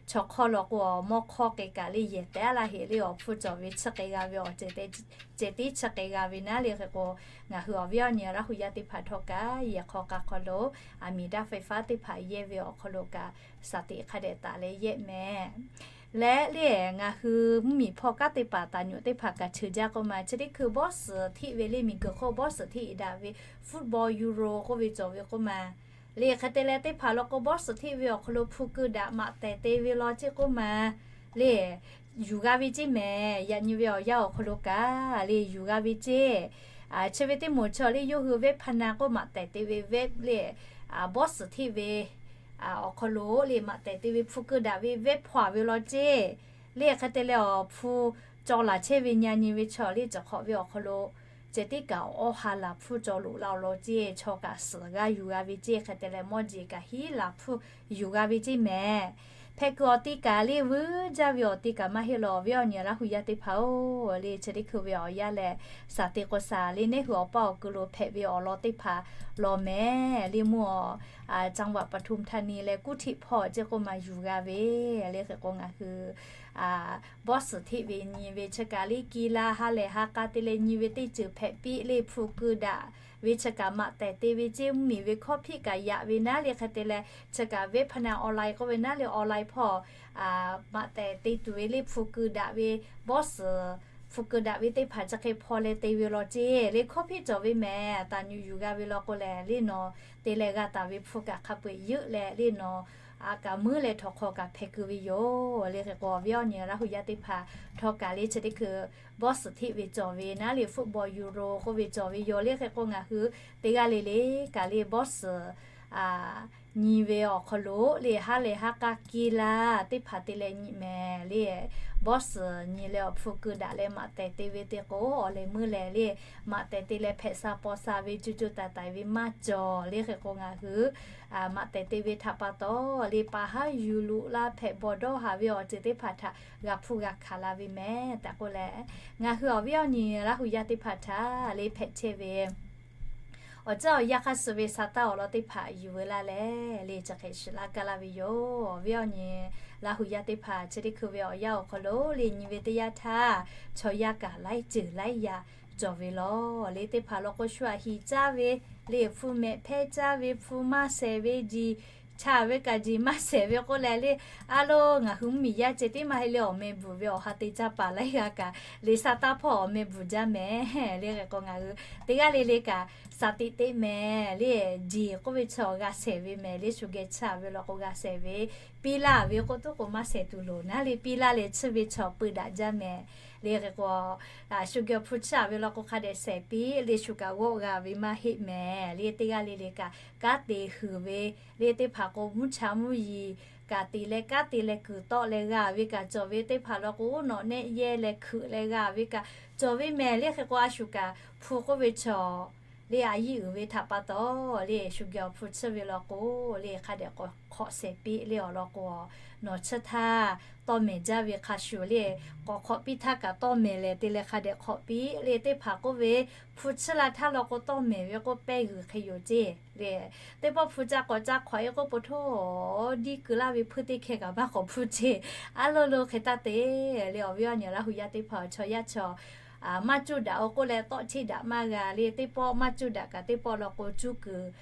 chaw hk'awˇ law k'o, mawˇ hk'awˇ k'e kaꞈ le yehˬ tehꞈ-a laˇ heꞈ le, awˬ hpfuhˇ cawˬ ve chi hk'e g'a ve awˬ ceuˬ ceh tiˉ chi hk'e g'a ve naˉ le. Hk'e k'o, ngaˬ hui awˬ viˉ awˬ nyi Laˇ hu yaˇ teˇ hpaˍ htawˇ kaꞈ yehˬ hk'aw k'a hk'aw lo aˬ miˍ daˇ faiˍ faˉ teˇ hpaˍ yehˇ ve awˬ hk'aw lo kaꞈ shaˍ tiꞈ hk'a dehꞈ taˍ leh yehˇ mehˍ. Leh le, ngaˬ hui mvuhˇmiˬ hpawˇ kanˉ te paˍ taˍ nyoꞈ teˇ hpaˍ kaꞈ cheuˬ jaˇ k'oˆ ma, chi teˇ hkui bawˇ suhˍ hteˆ ve le, miˬguiˬ hk'oˆ bawˇ suhˍ hteˆ daꞈ ve football Euro k'oˆ ve cawˬ ve k'oˆ ma. Le hk'e te leh teˇ hpaˍ law k'o, bawˇ suhˍ hteˆ ve awˬ hk'aw lo hpu keu daꞈ maꞈ tehˬ te ve law ceˇ k'oˆ ma. Le, yuˬ g'a ve ceˇ mehˍ. Yaꞈ nyi ve awˬ yanˇ awˬ hk'aw lo kaꞈ le yuˬ g'a ve ceˇ. Chi ve teˇ moˍ chaw le yawˇ hui webpana k'oˆ maꞈ tehˬ te ve web le, bawˇ suhˍ hteˆ ve awˬ hk'aw lo le maꞈ tehˬ te ve hpu keu daꞈ ve web hpaw-a ve law ceˇ. Le hk'e te leh awˬ hpu caw laˬ chehˇ ve nyi nyi ve chaw le cawˬ hk'awꞈ ve awˬ hk'aw lo ceh tiˉ kaꞈ awˬ ha laˬ hpu caw loꞈ la-o law ceˇ. Chaw kaꞈ suhˍ g'a yuˬ g'a ve ceˇ. Hk'e te leh mawˇ jeˬ kaꞈ hiˉ laˬ hpu yuˬ g'a ve ceˇ mehˍ. Hpehꞈ kuiˬ awˬ ti kaꞈ le vuiˬ jaˇ ve awˬ ti kaꞈ maˇ heˆ law, awˬ viˉ awˬ nyi Laˇ hu yaˇ teˇ hpaˍ-oˬ, le chi teˇ hkui ve awˬ yanˇ leh, shaˍ tiꞈ k'o shaˍ le, neˇ hui awˬ paˇ awˬ kuiˬ lo hpehꞈ ve awˬ lawn teˇ hpaˍ law mehˍ. Le mvuhˇ-aw, จังหวัดปทุมธานี leh กรุงเทพ hpawˇ ceˇ k'oˆ ma yuˬ g'a ve. Le hk'e k'o ngaˬ hui bawˇ suhˍ hteˆ ve nyi ve chi kaꞈ le กีฬา ha lehˬ ha k'a te leh nyi ve teˇ ceuˬ hpehꞈ piˇ le, hpu keu daꞈ ve chi kaꞈ maꞈ tehˬ te ve ceˇ. Mvuhˇmiˬ ve ข้อผิด kaꞈ yaꞈ ve naˉ le hk'e te leh, chi kaꞈ เว็บพนันออนไลน์ k'oˆ ve naˉ le, online hpawˇ maꞈ tehˬ te tuˬ ve le, hpu keu daꞈ ve bawˇ suhˍ hpu keu daꞈ ve teˇ hpaˍ chi hk'e hpaw leh te ve law ceˇ. Le ข้อผิด cawˬ ve mehˍ. Taˍ nyoꞈ yuˬ g'a ve law k'o lehˬ, le nawˬ te leh g'a taˍ ve hpu kaꞈ hk'a peu-eˬ yeuˆ leh le nawˬ aꞈ kaꞈ muiˉ leh htawnˍ hk'aw kaꞈ hpehꞈ keu ve yoˬ. Le hk'e k'o awˬ viˉ awˬ nyi Laˇ hu yaˇ teˇ hpaˍ htawˇ kaꞈ le chi teˇ hkui bawˇ suhˍ hteˆ ve cawˬ ve naˉ le, football Euro k'oˆ ve cawˬ ve yoˬ. Le hk'e k'o ngaˬ hui teˇ g'aˇ le le kaꞈ le bawˇ suhˍ nyi ve awˬ hk'aw lo le ha lehˬ ha k'a กีฬา teˇ hpaˍ te leh nyi mehˍ le. Bawˇ suhˍ nyi leh awˬ hpu keu daꞈ leh maꞈ tehˬ te ve te k'o, awˬ lehˬ meuˇ lehˬ le maꞈ tehˬ te leh hpehꞈ sha paw sha ve, co co taiˍ taiˍ ve maˇ cawˬ. Le hk'e k'o ngaˬ hui maꞈ tehˬ te ve htaꞈ pa taw le, pa haˉ yuˬ loꞈ la hpehꞈ bawˬ dawˇ haˍ ve awˬ ceuˬ teˇ hpaˍ htaꞈ g'a hpuˇ g'a hkanˍ la ve mehˍ tehꞈ k'oˆ leh, ngaˬ hui awˬ viˉ awˬ nyi Laˇ hu yaˇ teˇ hpaˍ htaꞈ le hpehꞈ chehˇ ve awˬ caˇ awˬ yanˇ hk'aˇ suh ve sa taˇ awˬ lawn teˇ hpaˍ yuˬ veu laˇ leh, le chi hk'e shiˍ laˇ kaˇ laˇ ve yoˬ. Awˬ viˉ awˬ nyi Laˇ hu yaˇ teˇ hpaˍ chi teˇ hkui ve awˬ yanˇ awˬ hk'aw lo le nyi ve teˇ yanˇ htaˇ, chaw yaˇ kaꞈ laiˉ ceuˬ laiˉ yaˇ cawˬ ve law. Le teˇ hpaˍ law k'o shu aꞈ hiˍ caˇ ve, le hpu mehꞈ hpehˇ caˇ ve, hpu maˇ shehˍ ve, jiˬ chaꞈ ve kaꞈ jiˬ maˇ shehˍ ve k'oˆ leh le, a lo ngaˬ hui mvuhˇmiˬ yaˇ ceh tiˉ maˇ heˆ le, awˬ meh bvuhˬ ve awˬ ha te caˇ paˍ laiˉ g'aˇ kaꞈ le sa taˇ hpawˇ awˬ meh bvuhˬ jaˇ mehˍ. Le hk'e k'o ngaˬ hui teˇ g'aˇ le le kaꞈ shaˍ tiꞈ te mehˍ le, jiˬ k'oˆ ve chaw g'a shehˍ ve mehˍ le, shu geh chaꞈ ve law k'o g'a shehˍ ve, piˇ laˇ ve k'oˆ tuˉ k'o maˇ shehˍ tuˬ loˍ naˉ le, piˇ laˇ leh chiˇ ve chaw peu daꞈ jaˇ mehˍ. Le hk'e k'o shu geh awˬ hpu chiˇ-a ve law k'o hk'a dehꞈ shehˍ piˇ le, shu kaꞈ g'awˆ g'a ve maˇ heˆ mehˍ le. Teˇ g'aˇ le le kaꞈ kanˉ te huiˍ ve le, teˇ hpaˍ k'o mvuhˇ cha mvuhˇ yiˍ kaꞈ te leh kanˉ te leh kuiˬ tawˆ leh g'a ve kaꞈ cawˬ ve, teˇ hpaˍ law k'o nawꞈ nehˆ yehˇ leh hkeuꞈ leh g'a ve kaꞈ cawˬ ve mehˍ. Le hk'e k'o a shu kaꞈ hpu k'oˆ ve chaw le a yiˇ uiˍ ve htaꞈ pa taw le, shu geh awˬ hpu chiˇ ve law k'o le hk'a dehꞈ k'awꞈ hk'awꞈ shehˍ piˇ le. Awˬ lawn k'o nawˬ chiˇ htaˇ tawˇ mehˍ jaˇ ve hk'a shuˍ le, k'awꞈ hk'awꞈ piˇ htaˇ kaꞈ tawˇ mehˍ lehˬ te leh hk'a dehꞈ hk'awꞈ piˇ le. Teˇ hpaˍ k'oˆ ve hpu chiˇ la htaˇ law k'o tawˇ mehˍ ve k'oˆ pehˇ g'uiˬ hk'e yoˬ ceˇ le. Teˇ pawˆ hpu ca k'awꞈ ca hk'awꞈ e k'oˆ po htoˇ, diˇ keu laˇ ve hpuiˇ teˇ hkeh kaꞈ maˇ k'awꞈ hpuˇ ceˇ. A lo lo hk'e taˇ te le. Awˬ viˉ awˬ nyi Laˇ hu yaˇ teˇ hpaˍ, chaw yaˇ chaw maˇ cuˇ daꞈ-o k'oˆ leh tawˆ cheˇ daꞈ maˇ g'a le. Teˇ pawˆ maˇ cuˇ daꞈ kaꞈ teˇ pawˆ law k'o cuˇ kuiˬ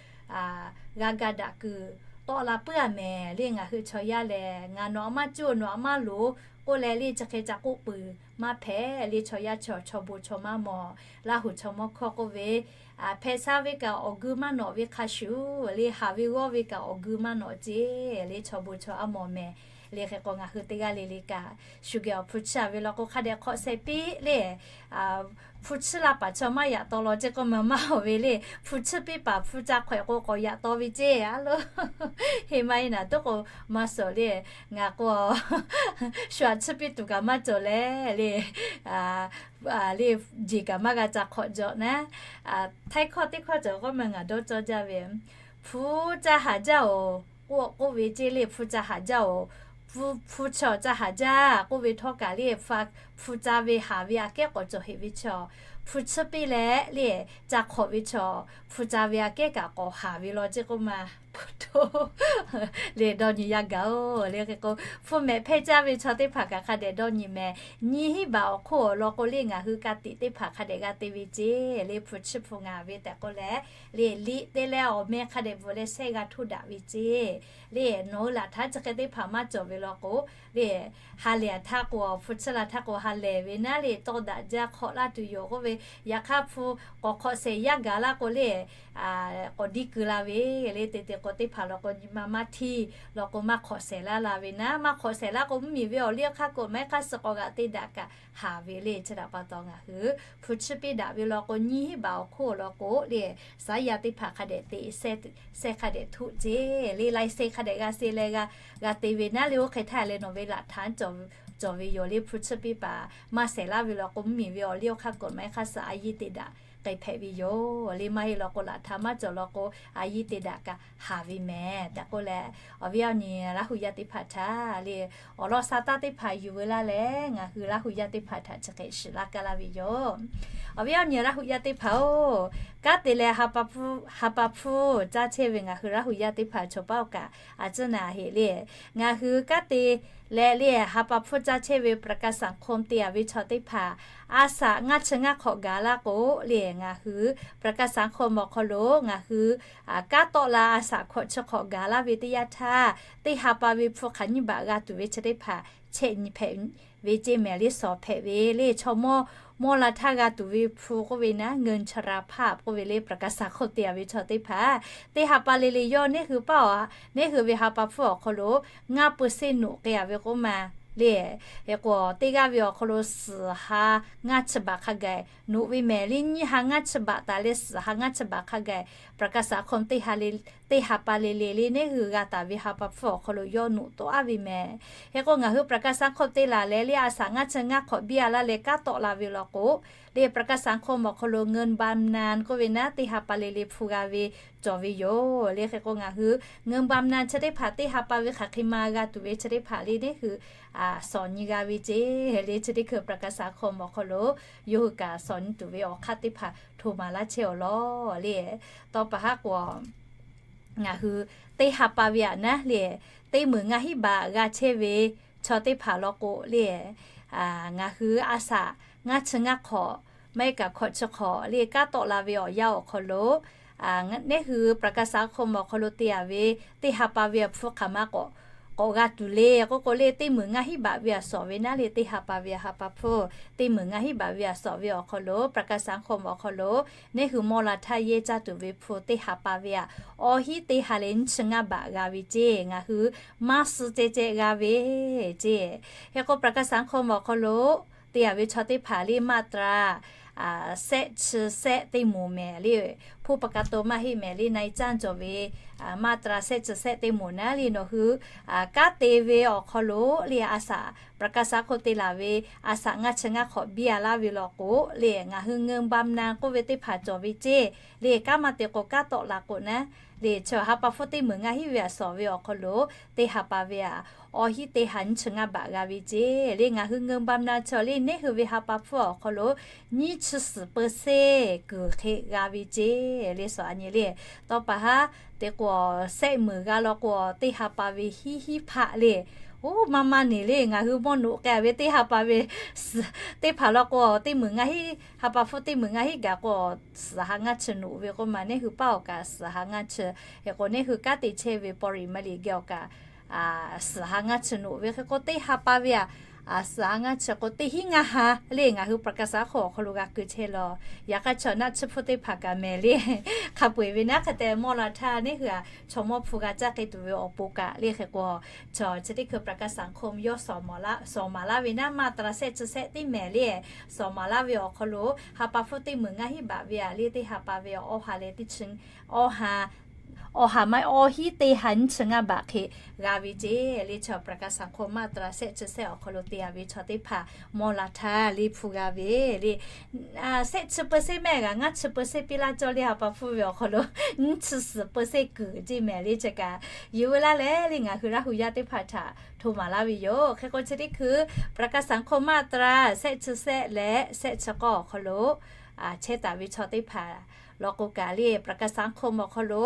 g'a ga daꞈ kuiˬ tawˆ la puiˉ-a mehˍ le. Ngaˬ hui chaw yaˇ lehˬ ngaˬ nawˬ aꞈ maˇ cuˇ nawˬ aꞈ maˇ loˍ k'oˆ leh le chi hk'e ca k'oˆ peuˬ maˇ hpehꞈ le. Chaw yaˇ chaw chaw bon chaw maˇ mawˬ. Laˇ huˍ chaw mawˇ hkawˇ k'oˆ ve, hpehꞈ sha ve kaꞈ awˬ geu maˇ nawꞈ ve hk'a shuˍ le, haˍ ve g'awˇ ve kaꞈ awˬ geu maˇ nawꞈ ceˇ le. Chaw bon chaw aˉ mawˬ mehˍ le. Hk'e k'o ngaˬ hui teˇ g'aˇ le le kaꞈ shu geh awˬ hpu chiˇ-a ve law k'o hk'a dehꞈ hk'awꞈ shehˍ piˇ le. Hpu chiˇ la paˍ chaw maˇ yaꞈ taw law ceˇ k'oˆ ma maˇ hawˍ ve le. Hpu chiˇ piˇ paˍ hpu ca hk'awꞈ k'o k'awꞈ yaꞈ taw ve ceˇ. A lo, heˍ maˇ heˆ naˍ tuˉ k'o maˇ shawˍ le. Ngaˬ k'o shu aꞈ chiˇ piˇ tuˬ kaꞈ maˇ cawˬ leh le, le jeˬ kaꞈ maˇ g'a ca hk'awꞈ jaw naˉ. Htaiˇ hkawˇ teˇ hkawˇ cawˬ k'oˆ ma ngaˬ dawˇ cawˇ jaˇ ve, hpu ca haˍ jaˇ-oˬ k'oˆ k'oˆ ve ceˇ le, hpu ca haˍ jaˇ-oˬ. Hpu, hpu chi awˬ ca haˍ jaˇ k'oˆ ve htawˇ kaꞈ le, hpu, hpu ca ve haˍ ve aꞈ kehˉ k'awꞈ cawˬ heꞈ ve chi awˬ, hpu chiˇ piˇ leh le, ca hk'awꞈ ve chi awˬ, hpu ca ve aꞈ kehˉ kaꞈ k'awꞈ haˍ ve law ceˇ k'oˆ ma. Hpu to le dawˇ nyi yaˇ gaˬ-oˬ le hk'e k'o, hpu mehꞈ hpehˇ caˇ ve chaw teˇ hpaˍ kaꞈ hk'a dehꞈ dawˇ nyi mehˍ. Nyiˇ hinˉ baꞈ awˬ hk'oˆ awˬ lawn k'o le, ngaˬ hui ka tiꞈ teˇ hpaˍ hk'a dehꞈ g'a te ve ceˇ le, hpu chiˇ hpu ngaˬ ve tehꞈ k'oˆ leh le, liꞈ te leh awˬ meh hk'a dehꞈ bvuhꞈ leh shehˆ g'a htoˇ daꞈ ve ceˇ le. Nawˬ hui laꞈ htaˇ chi hk'e teˇ hpaˍ maˇ cawˬ ve law k'o le, ha lehˬ htaˇ k'o, hpu chiˇ la htaˇ k'o ha lehˬ ve naˉ le, tawˇ daꞈ jaˇ hk'awꞈ laˇ tuˬ yoˬ k'oˆ ve, yaꞈ hk'aˇ hpu k'awꞈ hk'awꞈ shehˍ yaˇ gaˬ laˇ k'o le, k'awꞈ diˇ keu la ve le. Te te k'o teˇ hpaˍ law k'o nyi ma maˇ htiˇ law k'o maˇ hk'awꞈ shehˍ laˇ la ve naˉ, maˇ hk'awꞈ shehˍ laˇ k'o mvuhˇmiˬ ve awˬ liˇ awˬ hk'aˇ k'o maˇ heˆ hk'aˇ suh k'awꞈ g'aꞈ te daꞈ kaꞈ haˍ ve le. Chi htaꞈ pa taw ngaˬ hui hpu chiˇ piˇ daꞈ ve law k'o nyiˇ hinˉ baꞈ awˬ hk'oˆ awˬ lawn k'o le, shaˉ yaˇ teˇ hpaˍ hk'a dehꞈ te shehˆ hk'a dehꞈ htoˆ ceˇ le, lai se hk'a dehꞈ g'a se leh g'a, g'a te ve naˉ le. Oˇ hk'e htaˇ leh nawˬ ve laꞈ htaˇ cawˬ ve yoˬ le. Hpu chiˇ piˇ paˍ maˇ shehˍ laˇ ve law k'o mvuhˇmiˬ ve awˬ liˇ awˬ hk'aˇ k'o maˇ heˆ hk'aˇ suh a yiˇ te daꞈ k'ai hpehꞈ ve yoˬ le. Maˇ heˆ law k'o laꞈ htaˇ maˇ cawˬ law k'o a yiˇ te daꞈ kaꞈ haˍ ve mehˍ tehꞈ k'oˆ leh, awˬ viˉ awˬ nyi Laˇ hu yaˇ teˇ hpaˍ htaꞈ le, awˬ lawn sa taˇ teˇ hpaˍ yuˬ veu laˇ leh ngaˬ hui Laˇ hu yaˇ teˇ hpaˍ htaꞈ chi hk'e shiˍ laˇ kaˇ laˇ ve yoˬ. Awˬ viˉ awˬ nyi Laˇ hu yaˇ teˇ hpaˍ-oˬ, kanˉ te leh ha pa hpu, ha pa hpu caˇ chehˇ ve ngaˬ hui Laˇ hu yaˇ teˇ hpaˍ chaw paˉ oˇ kaꞈ a ciˉ na heꞈ le. Ngaˬ hui kanˉ te leh le ha pa hpu caˇ chehˇ ve ประกันสังคม te-a ve chaw teˇ hpaˍ a shaꞈ ngaˇ chi ngaˇ hk'awꞈ gaˬ laˇ k'o le, ngaˬ hui ประกันสังคม awˬ hk'aw lo ngaˬ hui kanˉ tawˆ la a shaꞈ hkawꞈ chi hk'awꞈ gaˬ laˇ ve teˇ yanˇ htaˇ, teˇ ha pa ve hpu hk'aˬ nyiˇ baꞈ g'a tuˬ ve chi teˇ hpaˍ chehˇ nyi hpehꞈ ve ceˇ mehˍ le. Shawˍ hpehꞈ ve le chaw mawˇ, mawˇ la htaˇ g'a tuˬ ve hpu k'oˆ ve naˉ, เงินชราภาพ k'oˆ ve le ประกันสังคม te-a ve chaw teˇ hpaˍ teˇ ha pa le le yawˇ neˇ hui paˇ-a, neˇ hui ve ha pa hpfuhˇ awˬ hk'aw lo ngaˇ peu seˇ noꞈ k'ai-a ve k'oˆ ma le. Hk'e k'o teˇ g'aˇ ve awˬ hk'aw lo suhˍ ha ngaˇ chi baꞈ hk'a gaˬ noꞈ ve mehˍ le. Nyiˇ ha ngaˇ chi baꞈ taˍ leh suhˍ ha ngaˇ chi baꞈ hk'a gaˬ ประกันสังคม teˇ ha le, teˇ ha pa le le le neˇ hui g'a taˍ ve ha pa hpfuhˇ awˬ hk'aw lo yawˇ noꞈ tawˆ-a ve mehˍ. Hk'e k'o ngaˬ hui ประกันสังคม te laˬ leh le a shaꞈ ngaˇ chi ngaˇ hk'awꞈ biˇ-a laˇ leh kanˉ tawˆ la ve law k'o le ประกันสังคม awˬ hk'aw lo เงินบำนาญ k'oˆ ve naˉ teˇ ha pa le le hpu g'a ve cawˬ ve yoˬ le. Hk'e k'o ngaˬ hui เงินบำนาญ chi teˇ hpaˍ teˇ ha pa ve hk'aˬ hk'e ma g'a tuˬ ve chi teˇ hpaˍ le neˇ hui shawˍ nyi g'a ve ceˇ le. Chi teˇ hkui ประกันสังคม awˬ hk'aw lo yawˇ hui kaꞈ shawˍ nyi tuˬ ve awˬ hk'aˇ teˇ hpaˍ hto maˍ laˇ chehˇ awˬ lawn le. Tawˇ pa haˉ k'o ngaˬ hui teˇ ha pa ve-a naˉ le, teˇ meunˍ ngaˇ hinˉ baꞈ g'a chehˇ ve chaw teˇ hpaˍ law k'o le, ngaˬ hui a shaꞈ ngaˇ chi ngaˇ hk'awꞈ maˇ heˆ kaꞈ hkawꞈ chi hk'awꞈ le kanˉ tawˆ la ve awˬ yanˇ awˬ hk'aw lo neˇ hui ประกันสังคม awˬ hk'aw lo te-a ve teˇ ha pa ve-a hpu hk'aˬ ma k'awꞈ, k'awꞈ g'a tuˬ le k'oˆ k'o le, teˇ meunˍ ngaˇ hinˉ baꞈ ve-a shawˍ ve naˉ le teˇ ha pa ve-a ha pa hpfuhˇ, teˇ meunˍ ngaˇ hinˉ baꞈ ve-a shawˍ ve awˬ hk'aw lo ประกันสังคม awˬ hk'aw lo neˇ hui mawˇ la htaˇ yehˇ caˇ tuˬ ve hpu teˇ ha pa ve-a awˬ hinˉ teˇ ha leh nyiˇ chi ngaˇ baꞈ g'a ve ceˇ. Ngaˬ hui maˇ suh ceh ceh g'a ve ceˇ. Hk'e k'o ประกันสังคม awˬ hk'aw lo te-a ve chaw teˇ hpaˍ le มาตรา shehˆ chi shehˆ teˇ moˍ mehˍ le, ผู้ประกันตน maˇ heˆ mehˍ le นายจ้าง cawˬ ve มาตรา shehˆ chi shehˆ teˇ moˍ naˉ le nawˬ hui kanˉ te ve awˬ hk'aw lo le a shaꞈ ประกันสังคม te laˬ ve a shaꞈ ngaˇ chi ngaˇ hk'awꞈ biˇ-a laˇ ve law k'o le ngaˬ hui เงินบำนาญ k'oˆ ve teˇ hpaˍ cawˬ ve ceˇ le. Kanˉ maˇ te k'o kanˉ tawˆ la k'o naˉ le chi ha pa hpfuhˇ teˇ meunˍ ngaˇ hinˉ ve-a shawˍ ve awˬ hk'aw lo teˇ ha pa ve-a awˬ hinˉ teˇ ha nyiˇ chi ngaˇ baꞈ g'a ve ceˇ le. Ngaˬ hui เงินบำนาญ chi le neˇ hui ve ha pa hpfuhˇ awˬ hk'aw lo nyiˇ chi suhˍ peu seˇ kuiˬ hk'e g'a ve ceˇ le. Shawˍ a nyi le. Tawˇ pa haˉ te k'o shehˆ meunˍ g'a law k'o teˇ ha pa ve hiˉ hiˉ hpaˆ le. Oˇ maˇ maˇ neˬ le ngaˬ hui mawˇ noꞈ k'ai-a ve teˇ ha pa ve teˇ hpaˍ law k'o teˇ meunˍ ngaˇ hinˉ, ha pa hpfuhˇ teˇ meunˍ ngaˇ hinˉ gaˬ k'o suhˍ ha ngaˇ chi noꞈ ve k'oˆ ma. Neˇ hui paˇ awˬ kaꞈ suhˍ ha ngaˇ chi, hk'e k'o neˇ hui kanˉ te chehˇ ve paw riˍ ma liꞈ geh awˬ kaꞈ suhˍ ha ngaˇ chi noꞈ ve hk'e k'o teˇ ha pa ve-a suhˍ ha ngaˇ chi k'o teˇ hinˉ ngaˇ ha le ngaˬ hui ประกันสังคม awˬ hk'aw lo g'a keu chehˇ law. Yaꞈ hk'aˇ chaw naˆ chi hpfuhˇ teˇ hpaˍ kaꞈ mehˍ le hk'a peu-eˬ ve naˉ hk'e te mawˇ la htaˇ neˇ hui-a chaw mawˇ hpu g'a caˇ k'ai tuˬ ve awˬ pon kaꞈ le hk'e k'o chaw chi teˇ hkui ประกันสังคม yawˇ shawˍ maˍ laˇ ve naˉ มาตรา shehˆ chi shehˆ teˇ mehˍ le shawˍ maˍ laˇ ve awˬ hk'aw lo ha pa hpfuhˇ teˇ meunˍ ngaˇ hinˉ baꞈ ve-a le teˇ ha pa ve awˬ ha leh teˇ chi awˬ ha awˬ haˍ maˇ awˬ hiˉ teˇ ha nyiˇ chi ngaˇ baꞈ hk'e g'a ve ceˇ le. Chaw ประกันสังคม มาตรา shehˆ chi shehˆ awˬ hk'aw lo te a ve chaw teˇ hpaˍ mawˇ la htaˇ le hpu g'a ve le. Shehˆ chi เปอร์เซ็นต์ mehˆ g'a ngaˇ chi เปอร์เซ็นต์ piˇ laˇ cawˇ le ha pa hpfuhˇ ve awˬ hk'aw lo nyiˇ chi suhˍ เปอร์เซ็นต์ kuiˬ ceˇ mehˍ le. Chi kaꞈ yuˬ ve laˇ leh le ngaˬ hui Laˇ hu yaˇ teˇ hpaˍ htaꞈ hto maˍ laˇ ve yoˬ. Hk'e k'o chi teˇ hkui ประกันสังคม มาตรา shehˆ chi shehˆ leh shehˆ chi k'awˇ awˬ hk'aw lo chehˇ taˍ ve chaw teˇ hpaˍ law k'o kaꞈ le ประกันสังคม awˬ hk'aw lo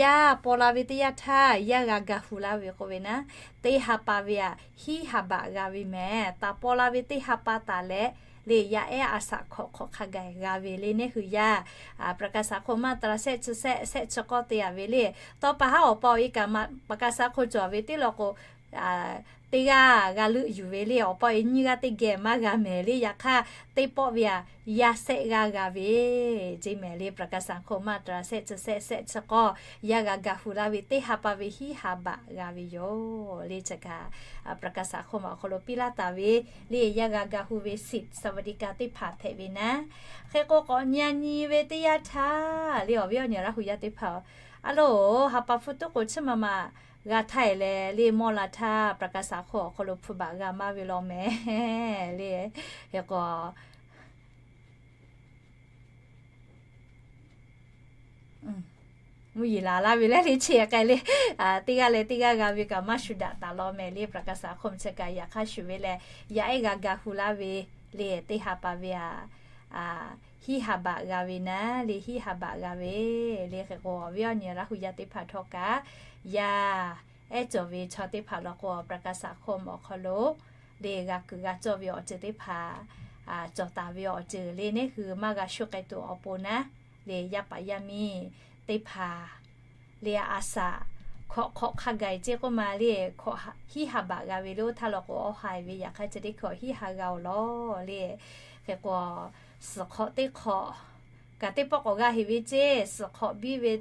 yaˇ paw la ve teˇ yanˇ htaˇ yaˇ g'a ga hu laˇ ve k'oˆ ve naˉ, teˇ ha pa ve aꞈ hiˉ ha baꞈ g'a ve mehˍ. Taˍ paw la ve teˇ ha pa taˍ leh le yaˇ ehˉ a shaꞈ hkawꞈ hk'awꞈ hk'a gaˬ g'a ve le. Neˇ hui yaˇ ประกันสังคม มาตรา shehˆ chi shehˆ shehˆ chi k'awˇ te a ve le, tawˇ pa haˉ awˬ pa awˬ e kaꞈ ประกันสังคม cawˬ ve teˇ law k'o teˇ g'aˇ g'a leuˆ yuˬ ve le. Awˬ pa awˬ e nyiˇ g'aˇ teˇ geh maˇ g'a mehˍ le. Yaꞈ hk'aˇ teˇ pawˆ ve aꞈ yaˇ shehˆ g'aˇ g'a ve ceˇ mehˍ le. ประกันสังคม มาตรา shehˆ chi shehˆ shehˆ chi k'awˇ yaˇ g'a ga hu laˇ ve teˇ ha pa ve hiˉ ha baꞈ g'a ve yoˬ le. Chi kaꞈ ประกันสังคม awˬ hk'aw lo piˇ laˇ taˍ ve le yaˇ g'a ga hu ve สิทธิ์สวัสดิการ teˇ hpaˍ hpehꞈ ve naˉ. Hk'e k'o k'awꞈ nyi a nyi ve teˇ yanˇ htaˇ le awˬ viˉ awˬ nyi Laˇ hu yaˇ teˇ hpaˍ, a loˬ ha pa hpfuhˇ toˉ k'o chiˇ ma ma g'a htaˇ e leh le mawˇ la htaˇ ประกันสังคม awˬ hk'aw lo hpu baꞈ g'a maˇ ve law mehˍ le. Hk'e k'o mvuhˇ yeˬ laˬ laˇ ve leh le chi k'ai le, teˇ g'aˇ leh teˇ g'aˇ g'a ve kaꞈ maˇ shu daꞈ taˍ law mehˍ le. ประกันสังคม chi kaꞈ yaꞈ hk'aˇ shuˍ ve leh yaˇ ehˉ g'a ga hu laˇ ve le teˇ ha pa ve aꞈ hiˉ ha baꞈ g'a ve naˉ le hiˉ ha baꞈ g'a ve le. Hk'e k'o awˬ viˉ awˬ nyi Laˇ hu yaˇ teˇ hpaˍ htawˇ kaꞈ yaˇ ehˉ cawˬ ve chaw teˇ hpaˍ law k'o ประกันสังคม awˬ hk'aw lo le g'a kuiˬ g'a cawˇ ve awˬ ceuˬ teˇ hpaˍ cawˬ taˍ ve awˬ ceuˬ le. Neˇ hui maˇ g'a shu k'ai tuˬ awˬ pon naˉ le yaˇ paˍ yaˇ miˇ teˇ hpaˍ le a shaꞈ hkawꞈ hk'awꞈ hk'a gaˬ ceˇ k'oˆ ma le, hiˉ ha baꞈ g'a ve le. Oˇ htaˇ law k'o awˬ ha ve yaꞈ hk'aˇ chi teˇ hkui hiˉ ha g'a-oˬ law le. Hk'e k'o suhˍ hk'awꞈ teˇ hk'awꞈ kaꞈ teˇ pawˆ k'awꞈ g'a heˍ ve ceˇ. Suhˍ hk'awꞈ biˇ ve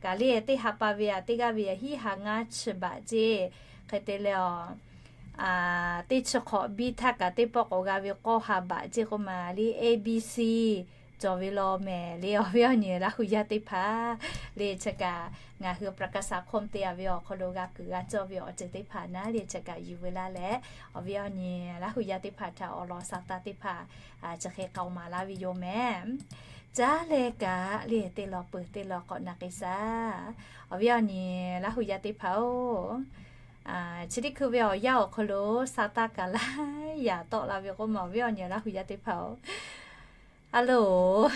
kaꞈ le teˇ ha pa ve aꞈ teˇ g'aˇ ve aꞈ hiˉ ha ngaˇ chi baꞈ ceˇ. Hk'e te leh teˇ chi hk'awꞈ biˇ htaˇ kaꞈ teˇ pawˆ k'awꞈ g'a ve k'awˇ ha baꞈ ceˇ k'oˆ ma le A B C cawˬ ve law mehˍ le. Awˬ viˉ awˬ nyi Laˇ hu yaˇ teˇ hpaˍ le chi kaꞈ ngaˬ hui ประกันสังคม te a ve awˬ hk'aw lo g'a kuiˬ g'a cawˇ ve awˬ ceuˬ teˇ hpaˍ naˉ le chi kaꞈ yuˬ ve laˇ leh awˬ viˉ awˬ nyi Laˇ hu yaˇ teˇ hpaˍ htaꞈ awˬ lawn sa taˇ teˇ hpaˍ chi hk'e k'aoˍ maˍ laˇ ve yoˬ mehˍ. Caˉ leh kaꞈ le teˇ law peuˬ teˇ law k'awꞈ na k'ai shaˍ. Awˬ viˉ awˬ nyi Laˇ hu yaˇ teˇ hpaˍ-oˬ, chi teˇ hkui ve awˬ yanˇ awˬ hk'aw lo sa taˇ kaꞈ laiˉ yaꞈ tawˆ la ve k'oˆ ma awˬ viˉ awˬ nyi Laˇ hu yaˇ teˇ hpaˍ-oˬ, a loˬ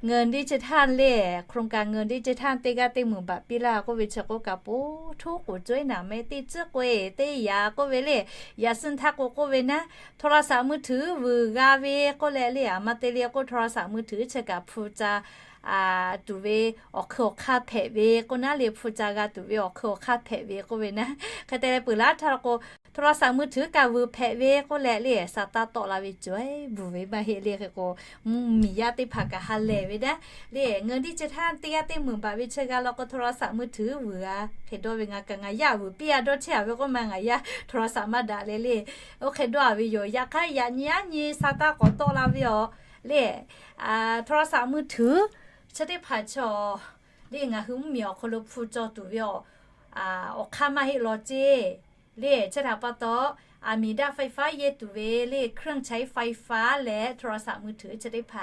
เงินดิจิทัล le โครงการ เงินดิจิทัล teˇ g'aˇ teˇ meunˍ baꞈ piˇ laˇ k'oˆ ve chi k'oˆ kaꞈ po htoˇ k'oˍ cawehˇ naˍ meh teˇ tcuhˉ k'oꞈ-e teˇ yaꞈ k'oˆ ve le. Yaꞈ suhˉ htaˇ k'o k'oˆ ve naˉ โทรศัพท์มือถือ vuiˬ g'a ve k'oˆ leh le aˬ ma te le k'o โทรศัพท์มือถือ chi kaꞈ hpu ca tuˬ ve awˬ hk'eun awˬ hk'aˇ hpehꞈ ve k'oˆ naˉ le hpu ca g'a tuˬ ve awˬ hk'eun awˬ hk'aˇ hpehꞈ ve k'oˆ ve naˉ. Hk'e te leh peuˬ laˇ htaˇ law k'o โทรศัพท์มือถือ kaꞈ vuiˬ hpehꞈ ve k'oˆ leh le sa taˇ tawˆ la ve cawehˇ bvuhˬ ve maˇ heˆ le. Hk'e k'o mvuhˇ miˬ yaˇ teˇ hpaˍ kaꞈ ha lehˬ ve daꞈ le เงินดิจิทัล teˇ g'aˇ teˇ meunˍ baꞈ ve chi g'a law k'o โทรศัพท์มือถือ vuiˬ g'a hk'e dawˇ ve ngaˬ kaꞈ ngaˬ yaˇ vuiˬ piˇ a dawˇ chehˇ a ve k'oˆ ma ngaˬ yaˇ โทรศัพท์ maˇ daꞈ leh le. Oˇ hk'e dawˇ a ve yoˬ. Yaꞈ hk'aˇ yaꞈ nyi aˉ nyi sa taˇ k'awꞈ tawˆ la ve awˬ le โทรศัพท์มือถือ chi teˇ hpaˍ chaw le ngaˬ hui mvuhˇ miˬ awˬ hk'aw lo hpu caw tuˬ ve awˬ hk'aˇ maˇ heˆ law ceˇ. Le chi htaꞈ pa taw aˬ miˍ daꞈ ไฟฟ้า yehˇ tuˬ ve le เครื่องใช้ไฟฟ้า leh โทรศัพท์มือถือ chi teˇ hpaˍ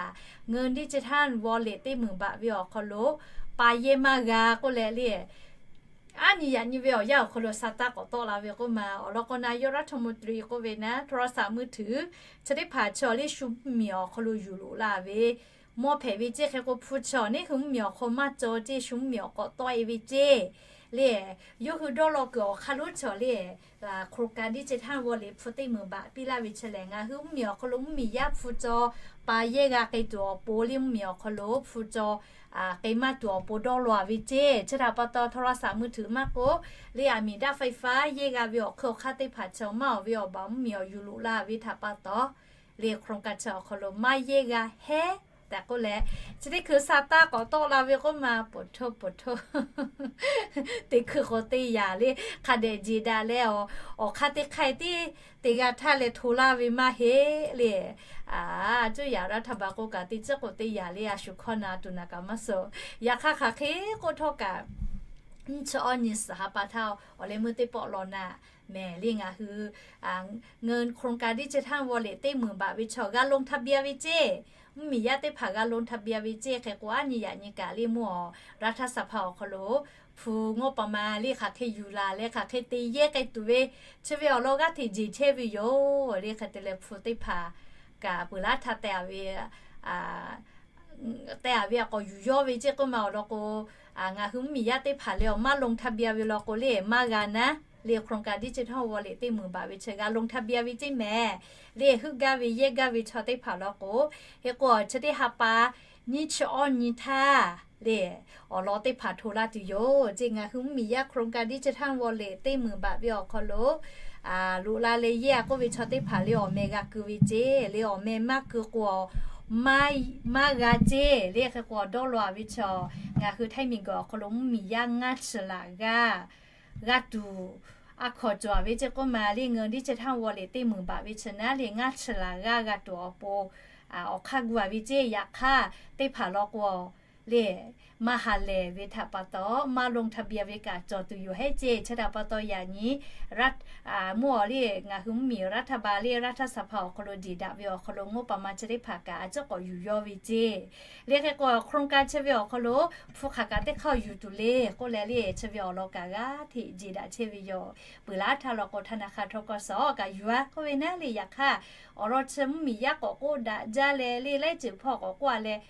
เงินดิจิทัล wallet teˇ meunˍ baꞈ ve awˬ hk'aw lo pa yehˇ maˇ g'a k'oˆ leh le aˉ nyi yaꞈ nyi ve awˬ yanˇ awˬ hk'aw lo sa taˇ k'awꞈ tawˆ la ve k'oˆ ma awˬ lawn k'o นายกรัฐมนตรี k'oˆ ve naˉ โทรศัพท์มือถือ chi teˇ hpaˍ chaw le shu mvuhˇ miˬ awˬ hk'aw lo yuˬ loꞈ la ve mawˇ hpehꞈ ve ceˇ. Hk'e k'o hpu chaw neˇ hui mvuhˇ miˬ awˬ hk'aw maˇ caw ceˇ, shu mvuhˇ miˬ awˬ k'awꞈ tawˆ e ve ceˇ. Le yawˇ hui dawˇ law kuiˬ awˬ hk'aˇ lonˉ chaw le โครงการ ดิจิทัล wallet hpu teˇ meunˍ baꞈ piˇ laˇ ve chi lehˬ ngaˬ hui mvuhˇ miˬ awˬ hk'aw lo mvuhˇ miˬ yaˇ hpu caw pa yehˇ g'a k'ai tuˬ awˬ pon le mvuhˇ miˬ awˬ hk'aw lo hpu caw k'ai maˇ tuˬ awˬ pon dawˇ law a ve ceˇ. Chi htaꞈ pa taw โทรศัพท์มือถือ maˇ k'o le aˬ miˍ daꞈ ไฟฟ้า yehˇ g'a ve awˬ hk'eun awˬ hk'aˇ teˇ hpaˍ chaw maˇ awˬ ve awˬ baˬ mvuhˇ miˬ awˬ yuˬ loꞈ la ve htaꞈ pa taw le โครงการ chi awˬ hk'aw lo maˇ yehˇ g'a hehˉ tehꞈ k'oˆ leh chi teˇ hkui sa taˇ k'awꞈ tawˆ la ve k'oˆ ma po htoˇ po htoˇ teˇ hkui k'o teˇ yaꞈ le hk'a dehꞈ jeˬ daꞈ leh awˬ hk'aˇ teˇ hk'aˇ tiˉ te g'a htaˇ leh hto laˇ ve maˇ heˆ le. Cuˇ yaꞈ รัฐบาล k'oˆ kaꞈ teˇ ciˉ k'o teˇ yaꞈ le a shu hkawˇ na tuˬ naˬ kaꞈ maˇ suh. Yaꞈ hk'aˇ hk'aˬ hk'e k'oˆ htawˇ kaꞈ nyiˇ chi awˇ nyi suhˍ ha pa htaˇ awˬ leh meuˇ teˇ pawˆ law naˍ mehˍ le. Ngaˬ hui เงินโครงการดิจิทัลวอลเล็ต teˇ meunˍ baꞈ ve chaw g'a ลงทะเบียน ve ceˇ. Mvuhˇmiˬ yaˇ teˇ hpaˍ g'a ลงทะเบียน ve ceˇ. Hk'e k'o aˉ nyi yaꞈ nyi kaꞈ le mvuhˇ awˬ รัฐสภา awˬ hk'aw lo hpu ngawˇ pa ma le hk'aˬ hk'e yuˬ laˬ leh hk'aˬ hk'e te yehˇ k'ai tuˬ ve chi ve awˬ lawn g'aˇ hteꞈ jeˬ chehˇ ve yoˬ le. Hk'e te leh hpu teˇ hpaˍ kaꞈ peuˬ laˉ htaˇ te a ve te a ve a k'awꞈ yuˬ yawˇ ve ceˇ k'oˆ ma awˬ lawn k'o, ngaˬ hui mvuhˇmiˬ yaˇ teˇ hpaˍ le awˬ maˇ ลงทะเบียน ve law k'o le maˇ g'a naˉ le. โครงการดิจิทัลวอลเล็ต teˇ meunˍ baꞈ ve chi g'a ลงทะเบียน ve ceˇ mehˍ le. Heuˆ gaˇ ve yehˇ gaˇ ve chaw teˇ hpaˍ law k'o, hk'e k'o chi teˇ ha pa nyiˇ chi awˇ nyi htaˇ le awˬ lawn teˇ hpaˍ hto laˇ tuˬ yoˬ ceˇ. Ngaˬ hui mvuhˇmiˬ yaˇ โครงการดิจิทัลวอลเล็ต teˇ meunˍ baꞈ ve awˬ hk'aw lo loꞈ la leh yehˇ a k'oˆ ve chaw teˇ hpaˍ le awˬ meh g'a keu ve ceˇ le. Awˬ meh maˇ keu k'o maˇ g'a ceˇ le. Hk'e k'o dawˇ law a ve chaw ngaˬ hui Htaiˇ miˬguiˬ awˬ hk'aw lo mvuhˇmiˬ yaˇ ngaˇ chi laꞈ g'aˇ g'a tuˬ a hkawnˍ cawˬ a ve ceˇ k'oˆ ma le. เงินดิจิทัลวอลเล็ต teˇ meunˍ baꞈ ve chi naˉ le ngaˇ chi laꞈ g'aˇ g'a tuˬ awˬ pon awˬ hk'aˇ gu a ve ceˇ. Yaꞈ hk'aˇ teˇ hpaˍ law k'o le maˇ ha lehˬ ve htaꞈ pa taw maˇ ลงทะเบียน ve kaꞈ cawˬ tuˬ yoˬ heˉ ceˇ. Chi htaꞈ pa taw yaꞈ nyi mvuhˇ awˬ le ngaˬ hui mvuhˇmiˬ รัฐบาล le รัฐสภา awˬ hk'aw lo deꞈ daꞈ ve awˬ hk'aw lo ngawˇ pa ma chi teˇ hpaˍ kaꞈ a ciˉ k'awꞈ yuˬ yawˇ ve ceˇ. Le hk'e k'o โครงการ chi ve awˬ hk'aw lo hpu hk'aˬ kaꞈ teˇ hk'aˇ yuˬ tuˬ le k'oˆ leh le chi ve awˬ lawn kaꞈ g'aˇ hteꞈ jeˬ daꞈ chehˇ ve yoˬ. Peuˬ laˉ htaˇ law k'o ธนาคาร ทกส kaꞈ yuˬ a k'oˆ ve naˉ le. Yaꞈ hk'aˇ awˬ lawn chi mvuhˇmiˬ yaˇ k'awꞈ k'oˆ daꞈ jaˇ leh le laiˉ ceuˬ hpawˇ k'awꞈ k'oˆ a leh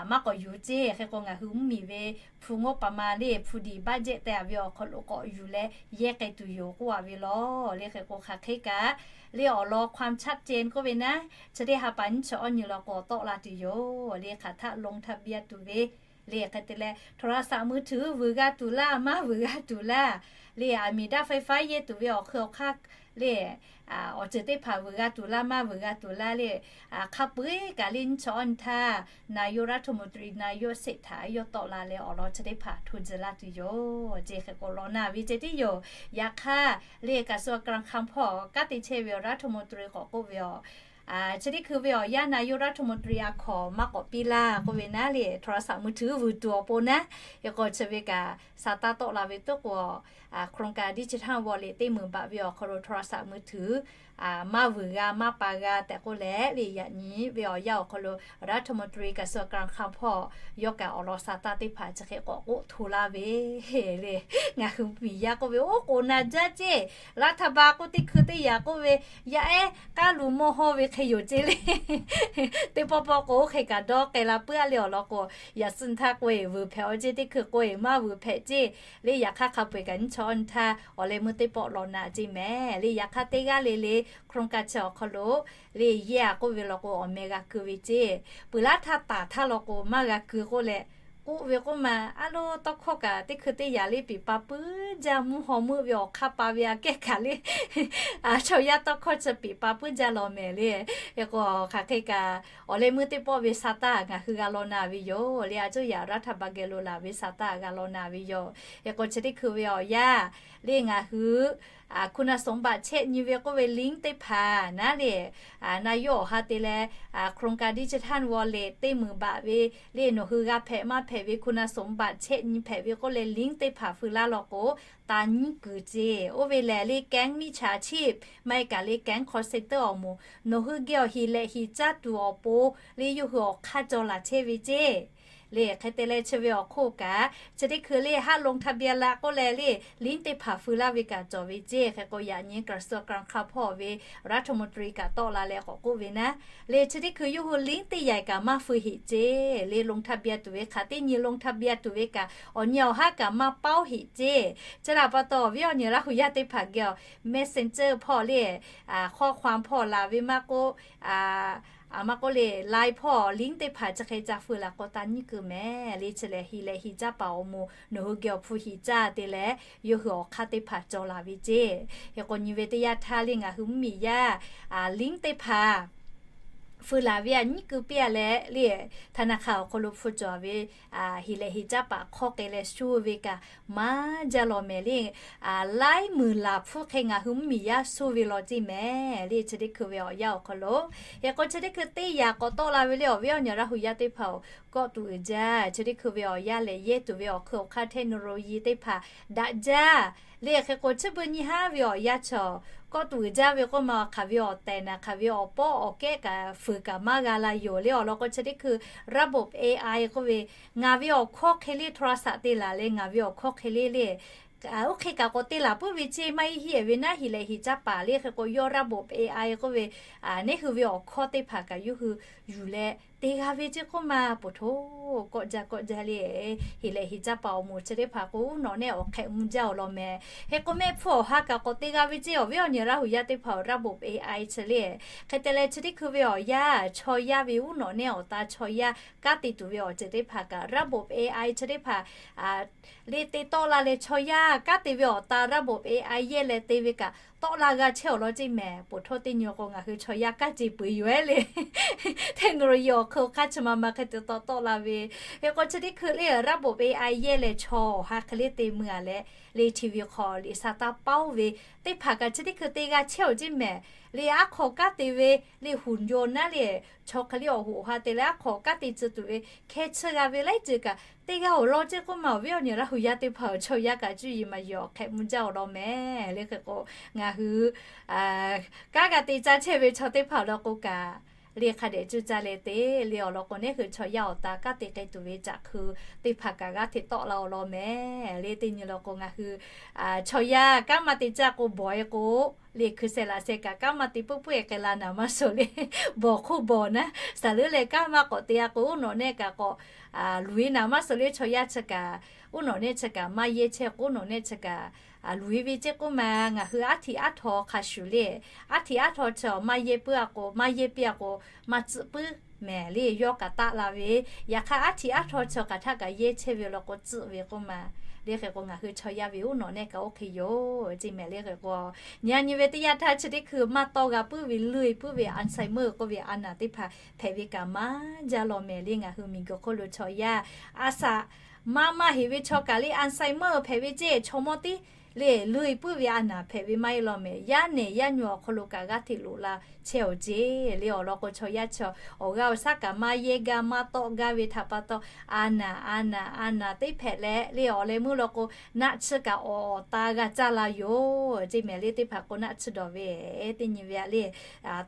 maˇ k'awꞈ yuˬ ceˇ. Hk'e k'o ngaˬ hui mvuhˇmiˬ ve hpu ngawˇ pa ma le hpu diˍ บัตเจ็ต te a ve awˬ hk'aw lo k'awꞈ yuˬ leh yehˇ k'ai tuˬ yoˬ k'oˆ a ve law. Le hk'e k'o hk'aˬ hk'e kaꞈ le awˬ lawn ความชัดเจน k'oˆ ve naˉ chi teˇ ha pa nyiˇ chi awˇ nyi law k'o tawˆ la tuˬ yoˬ. Le hk'aˬ htaˆ ลงทะเบียน tuˬ ve le hk'e te leh โทรศัพท์มือถือ vuiˬ g'a tuˬ laˇ maˇ vuiˬ g'a tuˬ laˇ le aˬ miˍ daˇ ไฟฟ้า yehˇ tuˬ ve awˬ hk'ui awˬ hk'aˇ le awˬ ceuˬ teˇ hpaˍ vuiˬ g'a tuˬ laˇ maˇ vuiˬ g'a tuˬ laˇ le hk'a peu-eˬ kaꞈ le nyiˇ chi awˇ nyi htaˇ นายกรัฐมนตรี นายกเศรษฐา yawˇ tawˆ la leh awˬ lawn chi teˇ hpaˍ hto tcuh laˇ tuˬ yoˬ ceˇ. Hk'e k'o law naˍ ve ceˇ tiˉ yoˬ. Yaꞈ hk'aˇ le กระทรวงการคลัง hpawˇ kanˉ te chehˇ ve awˬ รัฐมนตรี k'awꞈ k'oˆ ve aˬ chi teˇ hkui ve awˬ yanˇ นายกรัฐมนตรี a hkawnˍ maˇ k'awꞈ piˇ laˇ k'oˆ ve naˉ le โทรศัพท์มือถือ vuiˬ tuˬ awˬ pon naˉ hk'e k'o chi ve kaꞈ sa taˇ tawˆ la ve tuˉ k'o โครงการดิจิทัลวอลเล็ต teˇ meunˍ baꞈ ve awˬ hk'aw lo โทรศัพท์มือถือ maˇ vuiˬ g'a maˇ pa g'a tehꞈ k'oˆ leh le yaꞈ nyi ve awˬ yanˇ awˬ hk'aw lo รัฐมนตรี กระทรวงการคลัง hpawˇ yawˇ kaꞈ awˬ lawn sa taˇ teˇ hpaˍ chi hk'e k'awꞈ k'oˆ hto laˇ ve le. Ngaˬ hui mvuhˇmiˬ yaˇ k'oˆ ve oˉ k'oˍ na jaˇ ceˇ. รัฐบาล k'oˆ teˇ hkui teˇ yaꞈ k'oˆ ve yaꞈ ehˉ k'aˉ lu mawˇ hawˇ ve hk'e yoˬ ceˇ le. Teˇ pawˆ pawˆ k'o oˇ hk'e kaꞈ dawˇ k'ai la puiˉ a le awˬ lawn k'o, yaꞈ suhˍ htaˇ k'o-e vuiˬ hpehꞈ awˬ ceˇ, teˇ hkui k'o-e maˇ vuiˬ hpehꞈ ceˇ le. Yaꞈ hk'aˇ hk'a peu-eˬ kaꞈ nyiˇ chi awˇ nyi htaˇ awˬ leh meuˇ teˇ pawˆ law naˍ ceˇ mehˍ le. Yaꞈ hk'aˇ teˇ g'aˇ le le โครงการ chi awˬ hk'aw lo le yehˇ a k'oˆ ve law k'o awˬ meh g'a keu ve ceˇ. Peuˬ laˉ htaˇ taˍ htaˇ law k'o maˇ g'a keu k'oˆ leh k'oˆ ve k'oˆ ma, a lo tawˇ hkawˇ kaꞈ teˇ hkui teˇ yaꞈ le piˍ pa puiˉ jaˇ, mvuhˇ haw meuˆ ve awˬ hk'aˇ pa ve aꞈ kehˉ kaꞈ le chaw yaˇ tawˇ hkawˇ chi piˍ pa puiˉ jaˇ law mehˍ le. Hk'e k'o hk'aˬ hk'e kaꞈ awˬ leh meuˇ teˇ pawˆ ve sa taˇ ngaˬ hui g'a law naˍ ve yoˬ le. A cuˇ yaꞈ รัฐบาล geh lo laˬ ve sa taˇ g'a law naˍ ve yoˬ. Hk'e k'o chi teˇ hkui ve awˬ yanˇ le ngaˬ hui คุณสมบัติ chehˇ nyi ve k'oˆ ve ลิงก์ teˇ hpaˍ naˉ le, na yawˇ awˬ ha te leh โครงการดิจิทัลวอลเล็ต teˇ meunˍ baꞈ ve le nawˬ hui g'a hpehꞈ maˇ hpehꞈ ve คุณสมบัติ chehˇ nyi hpehꞈ ve k'oˆ leh ลิงก์ teˇ hpaˍ feu laˇ law k'o, taˇ nyiˉ kuiˬ ceˇ. Oˇ ve lehˬ le แก๊งมิจฉาชีพ maˇ heˆ kaꞈ le แก๊ง call center awˬ moˍ nawˬ hui geh awˬ hiˍ lehꞈ hiˍ caˇ tuˬ awˬ pon le yawˇ hui awˬ hk'aˇ caw laˬ chehˇ ve ceˇ. Le hk'e te leh chi ve awˬ hk'oˆ kaꞈ chi teˇ hkui le haˆ ลงทะเบียน la k'oˆ leh le ลิงก์ teˇ hpaˍ feu laˇ ve kaꞈ cawˬ ve ceˇ. Hk'e k'o yaꞈ nyi กระทรวงการคลัง hpawˇ ve รัฐมนตรี kaꞈ tawˆ la leh k'awꞈ k'oˆ ve naˉ, le chi teˇ hkui yawˇ hui ลิงก์ teˇ yaꞈ kaꞈ maˇ feu heꞈ ceˇ. Le ลงทะเบียน tuˬ ve hk'aˬ teˇ nyi ลงทะเบียน tuˬ ve kaꞈ awˬ nyi awˬ haˉ kaꞈ maˇ paoˉ heꞈ ceˇ. Chi htaꞈ pa taw awˬ viˉ awˬ nyi Laˇ hu yaˇ teˇ hpaˍ geh awˬ Messenger hpawˇ le ข้อความ hpawˇ laˬ ve maˇ k'oˆ, a maˇ k'oˆ le Line hpawˇ ลิงก์ teˇ hpaˍ chi hk'e ca feu laˬ k'o taˇ nyiˉ kuiˬ mehˍ le. Chi lehˬ hiˍ lehꞈ hiˍ caˇ paˍ awˬ moˍ nawˬ hui geh awˬ hpu hiˍ caˇ te leh yawˇ hui awˬ hk'aˇ teˇ hpaˍ caw laˬ ve ceˇ. Hk'e k'o nyi ve teˇ yanˇ htaˇ le ngaˬ hui mvuhˇmiˬ yaˇ ลิงก์ teˇ hpaˍ feu laˬ ve a nyiˉ keu piˇ a leh le, ธนาคาร awˬ hk'aw lo hpu cawˬ ve, hiˍ lehˬ hiˍ caˇ paˍ hk'awˇ hk'e leh shu ve kaꞈ maˇ jaˇ law mehˍ le. Laiˉ muiˬ laˬ hpfuhˇ hk'e ngaˬ hui mvuhˇmiˬ yaˇ suh ve law ceˇ mehˍ le. Chi teˇ hkui ve awˬ yanˇ awˬ hk'aw lo, hk'e k'o chi teˇ hkui teˇ yanˇ k'awꞈ tawˆ la ve le awˬ viˉ awˬ nyi Laˇ huˍ yaˇ teˇ hpaˍ-oˬ, kawˆ tuˬ uiˍ jaˇ. Chi teˇ hkui ve awˬ yanˇ lehˬ yehˇ tuˬ ve awˬ hk'eun awˬ hk'aˇ เทคโนโลยี teˇ hpaˍ daꞈ jaˇ. Le hk'e k'o chi beuꞈ nyi haˉ ve awˬ yanˇ chaw kawˆ tuˬ uiˍ jaˇ ve k'oˆ ma, hk'aˬ ve awˬ tehˬ naˍ, hk'aˬ ve awˬ pawˆ awˬ kehˉ kaꞈ fuiˍ kaꞈ maˇ g'a la yoˬ le. Awˬ lawn k'o chi teˇ hkui ระบบ A I k'oˆ ve, ngaˬ ve awˬ hkawˇ hk'e le โทรศัพท์ te laˬ leh ngaˬ ve awˬ hkawˇ hk'e le le, oˇ hk'e kaꞈ k'awꞈ te laˬ puiˉ ve ceˇ maˇ heˆ heˆ ve naˉ hiˍ lehˬ hiˍ caˇ paˍ le hk'e k'o yawˇ ระบบ A I k'oˆ ve, neˇ hui ve awˬ hkawˇ teˇ hpaˍ kaꞈ yawˇ hui yuˬ leh te g'a ve ceˇ k'oˆ ma, poˬ htoˇ kawˆ jaˇ kawˆ jaˇ le. Hiˍ lehˬ hiˍ caˇ paˍ awˬ moˍ chi teˇ hpaˍ k'o uˉ nawꞈ nehˆ awˬ hk'ehꞈ mvuh jaˇ awˬ lawn mehˍ. Hk'e k'o mehˆ hpfuhˇ awˬ ha kaꞈ k'awꞈ te g'a ve ceˇ awˬ viˉ awˬ nyi Laˇ huˍ yaˇ teˇ hpaˍ-oˬ, ระบบ A I chi le. Hk'e te leh chi teˇ hkui ve awˬ yanˇ chaw yaˇ ve uˉ nawꞈ nehˆ awˬ ta chaw yaˇ kanˉ te tuˬ ve awˬ ceuˬ teˇ hpaˍ kaꞈ ระบบ A I chi teˇ hpaˍ le te tawˆ la leh chaw yaˇ kanˉ te ve awˬ ta ระบบ A I yehˇ leh te ve kaꞈ tawˆ la g'a chehˇ awˬ lawn ceˇ mehˍ. Poˬ htoˇ teˇ nyi k'o ngaˬ hui chaw yaˇ kanˉ ce peuˬ yoˬ-eˬ le. เทคโนโลยี awˬ hk'eun awˬ hk'aˇ chi ma ma hk'e te tawˆ tawˆ la ve. Hk'e k'o chi teˇ hkui le ระบบ A I yehˇ leh chaw awˬ ha hk'e le te mui a leh, le chi ve hk'aw liꞈ sa taˇ paˉ-oˬ ve teˇ hpaˍ kaꞈ chi teˇ hkui te g'a chehˇ awˬ ceˇ mehˍ. Le aˉ hk'aw kanˉ te ve le หุ่นยนต์ naˉ le, chaw hk'e le awˬ hoꞈ awˬ ha te leh aˉ hk'aw kanˉ te tcuh tuˬ ve hkeh chi g'a ve laiˉ ceuˬ kaꞈ teˇ g'aˇ awˬ lawn ceˇ k'oˆ ma awˬ viˉ awˬ nyi Laˇ huˍ yaˇ teˇ hpaˍ-oˬ, chaw yaˇ kaꞈ cuˇ yiˍ maˍ yiˍ awˬ hk'ehꞈ mvuh jaˇ awˬ lawn mehˍ le. Hk'e k'o ngaˬ hui kanˉ g'a te caˇ chehˇ ve chaw teˇ hpaˍ awˬ lawn k'o kaꞈ le hk'a dehꞈ cuˇ caˇ leh te le. Awˬ lawn k'o neˇ hui chaw yaˇ awˬ ta kanˉ te k'ai tuˬ ve caꞈ hkui teˇ hpaˍ kaꞈ g'aˇ hteꞈ tawˆ la awˬ lawn mehˍ le. Teˇ nyi law k'o ngaˬ hui chaw yaˇ kanˉ maˇ te caˇ k'o bawˬ-e k'o le, hkui sheh laꞈ sheh kaꞈ kanˉ maˇ te puiˉ puiˉ-e k'ai la naˍ maˇ suh le. Bawˬ hk'oˆ bawˬ naˉ, saˍ leuˉ leh kanˉ maˇ k'awꞈ te a k'o uˉ nawꞈ nehˆ kaꞈ k'awꞈ luˬ-e naˍ maˇ suh le. Chaw yaˇ chi kaꞈ uˉ nawꞈ nehˆ chi kaꞈ maˇ yehˇ chehˇ k'o uˉ nawꞈ nehˆ chi kaꞈ luˬ-e ve ceˇ k'oˆ ma, ngaˬ hui aˉ htiꞈ aˉ htaw hk'a shuˍ le. Aˉ htiꞈ aˉ htaw chi maˇ yehˇ puiˉ a k'o, maˇ yehˇ piˇ a k'o maˇ tcuhˆ puiˉ mehˍ le. Yawˇ kaꞈ taˆ la ve, yaꞈ hk'aˇ aˉ htiꞈ aˉ htaw chi hk'aˬ htaˇ kaꞈ yehˇ chehˇ ve law k'o tcuhˆ ve k'oˆ ma. Le hk'e k'o ngaˬ hui chaw yaˇ ve uˉ nawꞈ nehˆ kaꞈ oˇ hk'e yoˬ ceˇ mehˍ. Le hk'e k'o nyi a nyi ve teˇ yanˇ htaˇ chi teˇ hkui maˇ tawˆ g'a puiˉ ve leuˆ-e puiˉ ve Alzheimer k'oˆ ve a naˍ teˇ hpaˍ hpehꞈ ve kaꞈ maˇ jaˇ law mehˍ le. Ngaˬ hui miˬguiˬ hk'oˆ lo chaw yaˇ a shaꞈ maˇ maˇ heꞈ ve chaw kaꞈ le Alzheimer hpehꞈ ve ceˇ, chaw mawˇ tiˉ le leuˆ-e puiˉ ve a naˍ hpehꞈ ve maˇ heˆ law mehˍ. Yaˇ nehˬ yaˇ nyu awˬ hk'aw lo kaꞈ g'aˇ hteꞈ loꞈ la chehˇ awˬ ceˇ le. Awˬ lawn k'o chaw yaˇ chi awˬ g'aˇ awˬ shaˉ kaꞈ maˇ yehˇ gaˇ maˇ tawˆ gaˇ ve htaꞈ pa taw, a naˍ a naˍ a naˍ teˇ hpehꞈ leh le awˬ leh meuˇ law k'o naˆ tsuhˇ kaꞈ awˬ ta g'a caˇ la yoˬ ceˇ mehˍ. Le teˇ hpaˍ k'o naˆ tsuhˇ dawˬ ve teˇ nyi ve a le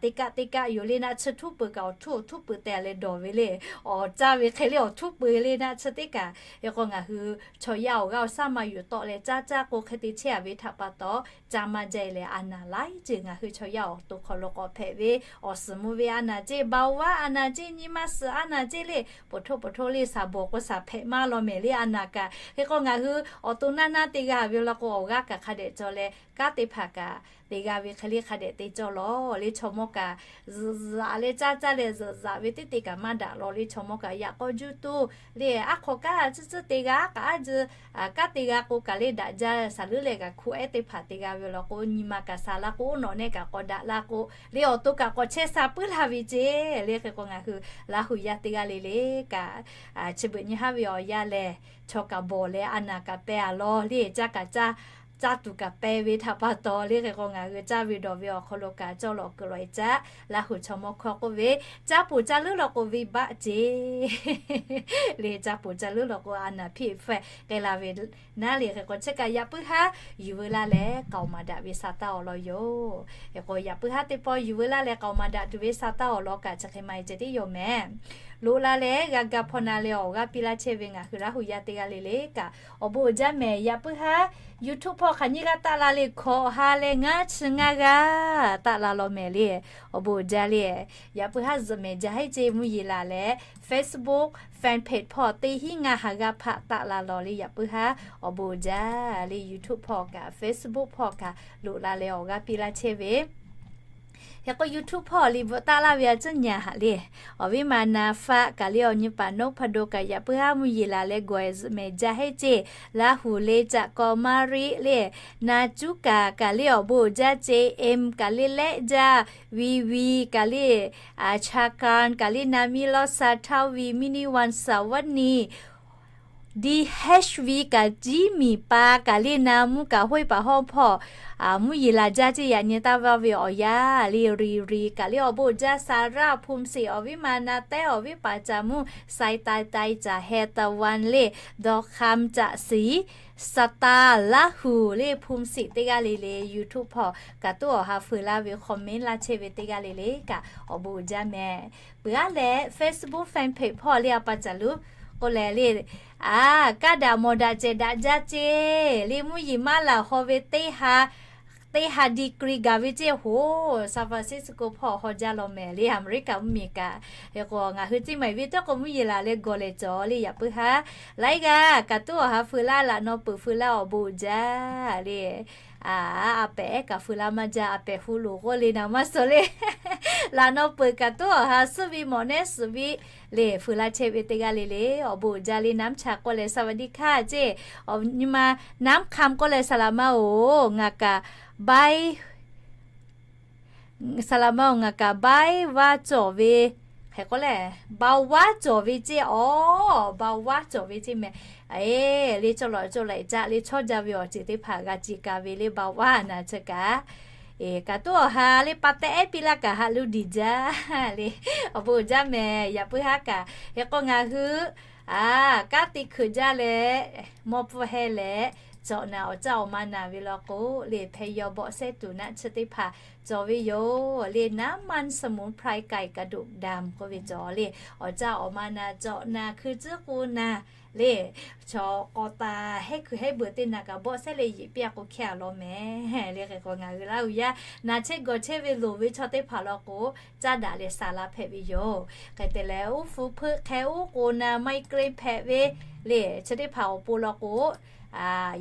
teˇ kaˆ teˇ kaˆ yoˬ le. Naˆ tsuhˇ htuˉ peuˬ kaꞈ awˬ htuˉ awˬ htuˉ peuˬ te a leh dawˬ ve le. Awˬ caˇ ve hk'e le awˬ htuˉ peuˬ le naˆ tsuhˇ teˇ kaꞈ. Hk'e k'o ngaˬ hui chaw yaˇ awˬ g'aˇ awˬ shaˉ maˇ yuˬ tawˆ leh caˇ caˇ k'o hk'e te chehˇ a ve htaꞈ pa taw caˇ maˇ jaˇ leh a naˍ laiˉ ceuˬ ngaˬ hui chaw yaˇ awˬ to hk'aw lo k'awꞈ hpehꞈ ve, awˬ suhˍ mvuh ve a naˍ ceˇ, เบาหวาน a naˍ ceˇ, nyi ma suhˍ a naˍ ceˇ le, poˬ htoˆ poˬ htoˆ le shaˍ bawˬ k'o shaˍ hpehꞈ maˇ law mehˍ le a naˍ kaꞈ. Hk'e k'o ngaˬ hui awˬ to naˇ naˇ te g'a ve law k'o awˬ g'aˇ kaꞈ hk'a dehꞈ cawˬ leh kanˉ teˇ hpaˍ kaꞈ te g'a ve hk'e le hk'a dehꞈ te cawˇ lawˬ le. Chaw mawˇ kaꞈ zuhꞈ zuhꞈ leh caˇ caˇ leh zuhꞈ zuhꞈ ve teˇ te kaꞈ maˇ daꞈ law le. Chaw mawˇ kaꞈ yaꞈ k'aw juˇ toˇ le aˉ hk'aw kanˉ tcuhˉ tcuhˉ te g'a, a k'aˉ juˇ kanˉ te g'a k'o kaꞈ le daꞈ jaˇ. Shaˍ leuˉ leh kaꞈ hku ehˉ teˇ hpaˍ te g'a ve law k'o nyi ma kaꞈ sha la k'o, uˉ nawꞈ nehˆ kaꞈ k'awꞈ daꞈ la k'o le, awˬ to kaꞈ k'awꞈ chehˇ sha puiˉ laˇ ve ceˇ le. Hk'e k'o ngaˬ hui Laˇ huˍ yaˇ teˇ g'aˇ le le kaꞈ chi beuꞈ nyi haˉ ve awˬ yanˇ lehˬ, chaw kaꞈ bawˬ leh a naˍ kaꞈ peh a law le, caˇ kaꞈ caˇ, caˇ tuˬ kaꞈ peh ve htaꞈ pa taw le. Hk'e k'o ngaˬ hui caˇ ve dawˬ ve awˬ hk'aw lo kaꞈ cawˇ lawꞈ kuiˬ lawꞈ e caˇ. Laˇ huˍ chaw mawˇ hkawˇ k'oˆ ve, caˇ poˬ caˇ leuˉ law k'o venˇbaˆ ceˇ le, caˇ poˬ caˇ leuˉ law k'o a naˍ hpiˇ hpfuhˇ k'ai la ve naˉ le. Hk'e k'o chi kaꞈ yaꞈ puiˉ haˉ yuˬ veu laˇ leh k'aoˍ maˍ daꞈ ve sa taˇ awˬ lawn yoˬ. Hk'e k'o yaꞈ puiˉ haˉ teˇ pawˆ yuˬ veu laˇ leh k'aoˍ maˍ daꞈ tuˬ ve sa taˇ awˬ lawn kaꞈ chi hk'e maˇ heˆ ceh tiˉ yoˬ mehˍ. Loꞈ la leh g'a ga hpaw na leh awˬ g'aˇ piˇ laˇ chehˇ ve ngaˬ hui Laˇ huˍ yaˇ teˇ g'aˇ le le kaꞈ awˬ bon uiˍ jaˇ mehˍ. Yaꞈ puiˉ haˉ YouTube hpawˇ hk'aˬ nyiˇ g'aˇ taˆ la le, hkawꞈ ha leh ngaˇ chi ngaˇ g'aˇ taˆ la law mehˍ le. Awˬ bon uiˍ jaˇ le. Yaꞈ puiˉ haˉ zuhꞈ mehˍ jaˇ heˆ ceˇ mvuhˇ yeˬ laˬ leh Facebook fan page hpawˇ teˇ hinˉ ngaˇ ha g'aˇ hpaˆ taˆ la law le. Yaꞈ puiˉ haˉ awˬ bon uiˍ jaˇ le. YouTube hpawˇ kaꞈ Facebook hpawˇ kaꞈ loꞈ la leh awˬ g'aˇ piˇ laˇ chehˇ ve Hk'e k'o YouTube hpawˇ liꞈ bvuhꞈ taˆ laˇ ve a tcuhˉ nyi haꞈ le. Awˬ viˉ ma na faˆ kaꞈ le awˬ nyi paˍ noˉ hpaˍ do kaꞈ yaꞈ puiˉ haˉ mvuhˇ yeˬ laˬ leh gawˬ ehˬ zuhꞈ mehˍ jaˇ heˆ ceˇ. Laˇ huˍ le caꞈ kaw maˇ riˆ le, na cuˉ kaˍ kaꞈ le awˬ bon uiˍ jaˇ ceˇ. Em kaꞈ le lehˆ jaˇ, vi vi kaꞈ le, a, chaˍ kanˍ kaꞈ le na miˇ lawˇ sa htaˇ vi miˇ niˇ vaˇ saˍ vaˇ niˇ DHV kaꞈ jiˉ miˬ pa kaꞈ le na mvuhˇ kaꞈ hoˆ paˍ hawˇ hpawˇ, mvuhˇ yeˬ laˬ jaˇ ceˇ. Yaꞈ nyi taˇ vaˇ ve awˬ yaˇ le, ri ri kaꞈ le awˬ bon uiˍ jaˇ. Saˍraˍ hpu siˍ awˬ viˉ ma na tehˉ awˬ viˉ paˍ caˍ mvuhˇ sai tai tai caˍ heh taˍ vaˇ le, dawˇ hk'am caꞈ siˍ, saˍtaˍ Laˇ huˍ le hpu siˍ teˇ g'aˇ le le YouTube hpawˇ kaꞈ tuˉ awˬ ha feu laˇ ve comment laˇ chehˇ ve teˇ g'aˇ le le kaꞈ awˬ bon uiˍ jaˇ mehˍ. Peuˬ aˉ leh Facebook fan page hpawˇ le a pa caˍ luˉ k'oˆ leh le, a, kaˇ daꞈ mawˬ daꞈ cehˬ daꞈ jaˇ ceˇ. Le mvuhˇ yeˬ maˇ laˬ haw ve teˇ ha, teˇ ha degree gaˬ ve ceˇ hoˬ. San Francisco hpawˇ haw jaˇ law mehˍ le, Aˍmeˍriˆkaꞈ mvuhˇmiˬ kaꞈ. Hk'e k'o ngaˬ hui ciˇ maˬ ve tawˇ k'o mvuhˇ yeˬ laˬ leh gawˬ leh cawˬ le yaꞈ puiˉ haˉ laiˉ g'aˇ kaꞈ tuˉ awˬ ha feu laˇ, laꞈ naw peuˬ feu laˇ awˬ bon uiˍ jaˇ le. A, a pehꞈ ehˉ kaꞈ feu laˇ maˇ jaˇ, a pehꞈ hu loˍ k'oˆ le naˍ maˇ suh le. Laꞈ naw peuˬ kaꞈ tuˉ awˬ ha suhˉ ve mawꞈ nehˉ suhˍ ve le feu laˇ chehˇ ve teˇ g'aˇ le le awˬ bon uiˍ jaˇ le. Naˉ cha k'oˆ leh สวัสดีค่ะ ceˇ. Awˬ nyi ma Naˉ hk'am k'oˆ leh saˍ laꞈ ma oˬ, ngaˬ kaꞈ bai Saˍ laꞈ ma oˬ, ngaˬ kaꞈ bai vaˇ cawˬ ve, hk'e k'oˆ leh, bai vaˇ cawˬ ve ceˇ, awˬ, bai vaˇ cawˬ ve ceˇ mehˍ. Eˬ, le cawˬ lawꞈ cawˬ laiꞈ caˆ le chawˇ jaˇ ve awˬ ceuˬ teˇ hpaˍ g'a ciˬ ka ve le bai vaˇ naˍ chi kaꞈ. Eˬ, kaꞈ tuˉ awˬ ha le pa tehˉ ehˉ piˇ laˇ kaꞈ haꞈ luˇ diˬ jaˇ le. Awˬ bon uiˍ jaˇ mehˍ yaꞈ puiˉ haˉ kaꞈ. Hk'e k'o ngaˬ hui, a, kanˉ te hkeuꞈ jaˇ leh, mawˇ pfuhˇ heh leh, cawꞈ naˍ awˬ caˇ awˬ ma naˍ ve law k'o le, hpeh yaw bawꞈ sehˉ tuˬ naˆ chi teˇ hpaˍ cawˬ ve yoˬ le. น้ำมันสมุนไพรไก่กระดูกดำ k'oˆ ve cawˬ le. Awˬ caˇ awˬ ma naˍ, cawꞈ naˍ, hkui tcuhˉ k'o naˍ le, chaw k'aw taˍ hehˉ hkui hehˉ beuꞈ teˇ naˍ kaꞈ bawˆ sehˉ leh yeꞈ piˇ a k'o hkehˇ a law mehˍ le. Hk'e k'o ngaˬ hui Laˇ huˍ yaˇ naˍ chehˇ gawˬ chehˇ ve loˍ ve chaw teˇ hpaˍ law k'o, caˇ daꞈ leh saˍ laꞈ hpehꞈ ve yoˬ. Hk'e te leh uˉ hpu hpeuˆ hk'e uˉ k'oˍ naˍ ไมเกรน hpehꞈ ve le, chi teˇ hpaˍ awˬ pon law k'o,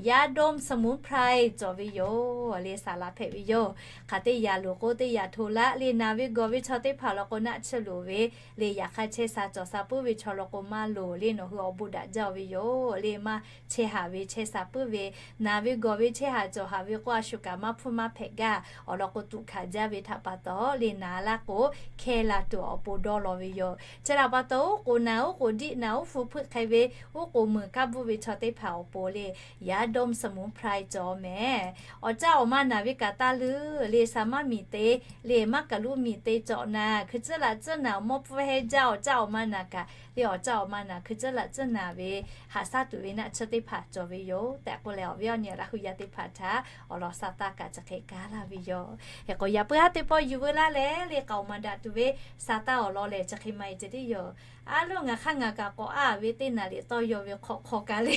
yaˇ ดมสมุนไพร cawˬ ve yoˬ le, saˍ laꞈ hpehꞈ ve yoˬ. Hk'aˬ teˇ yaꞈ loˍ k'o teˇ yaꞈ hto laˆ le. Naˍ ve gawˬ ve chaw teˇ hpaˍ law k'o naˆ chi loˍ ve le, yaꞈ hk'aˇ chehˇ sha cawˬ sha puiˉ ve chaw law k'o maˇ loˍ le, nawˬ hui awˬ bon daꞈ jaˇ ve yoˬ le. Maˇ chehˇ haˍ ve chehˇ sha puiˉ ve, naˍ ve gawˬ ve chehˇ haˍ cawˬ haˍ ve k'o a shu kaꞈ maˇ hpfuhˇ maˇ hpehꞈ gaˇ. Awˬ lawn k'o tuꞈ hkanˍ jaˇ ve htaꞈ pa taw le, naˍ laˇ k'o hkehˇ la tuˬ awˬ pon dawˇ law ve yoˬ. Chi htaꞈ pa taw uˉ k'oˍ naˍ uˉ k'oˍ diˆ naˍ uˉ hpu hpeuˆ hk'e ve, uˉ k'oˍ meuˍ kaˇ bvuhˆ ve chaw teˇ hpaˍ awˬ pon le, yaˇ ดมสมุนไพร cawˬ mehˍ. Awˬ caˇ awˬ ma naˍ ve kaꞈ taˇ leuˉ le, saˍ maˇ miˬ te le, maˇ kaˬ luˇ miˬ te cawꞈ naˍ, hkui tcuhˉ laꞈ tcuhˉ naˍ, mawˇ pfuhˇ heh jaˇ awˬ caˇ awˬ ma naˍ kaꞈ le, awˬ caˇ awˬ ma naˍ hkui tcuhˉ laꞈ tcuhˉ naˍ ve haꞈ shaˉ tuˬ ve naˆ chi teˇ hpaˍ cawˬ ve yoˬ tehꞈ k'oˆ leh, awˬ viˉ awˬ nyi Laˇ huˍ yaˇ teˇ hpaˍ htaꞈ awˬ lawn sa taˇ kaꞈ chi hk'e kaˇ laˇ ve yoˬ. Hk'e k'o yaꞈ puiˉ haˉ teˇ pawˆ yuˬ veu laˇ leh le, k'aoˍ maˍ daꞈ tuˬ ve sa taˇ awˬ lawn lehˬ chi hk'e maˇ heˆ ceh tiˉ yoˬ. A loˬ, ngaˬ hk'aˇ ngaˬ kaꞈ k'awꞈ a ve teˇ naˍ liꞈ tawˇ yaw ve hk'awꞈ hk'aw kaꞈ le,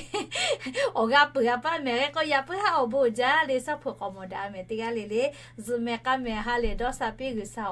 awˬ g'aˇ peuˬ a paˇ mehˍ. Hk'e k'o yaꞈ puiˉ haˉ awˬ bon uiˍ jaˇ le, shaˉ hpu k'awꞈ mawˬ daꞈ mehˍ teˇ g'aˇ le le, zuhꞈ mehˍ k'aˇ mehˍ ha lehˬ dawˇ sha piˇ G'uiˬsha awˬ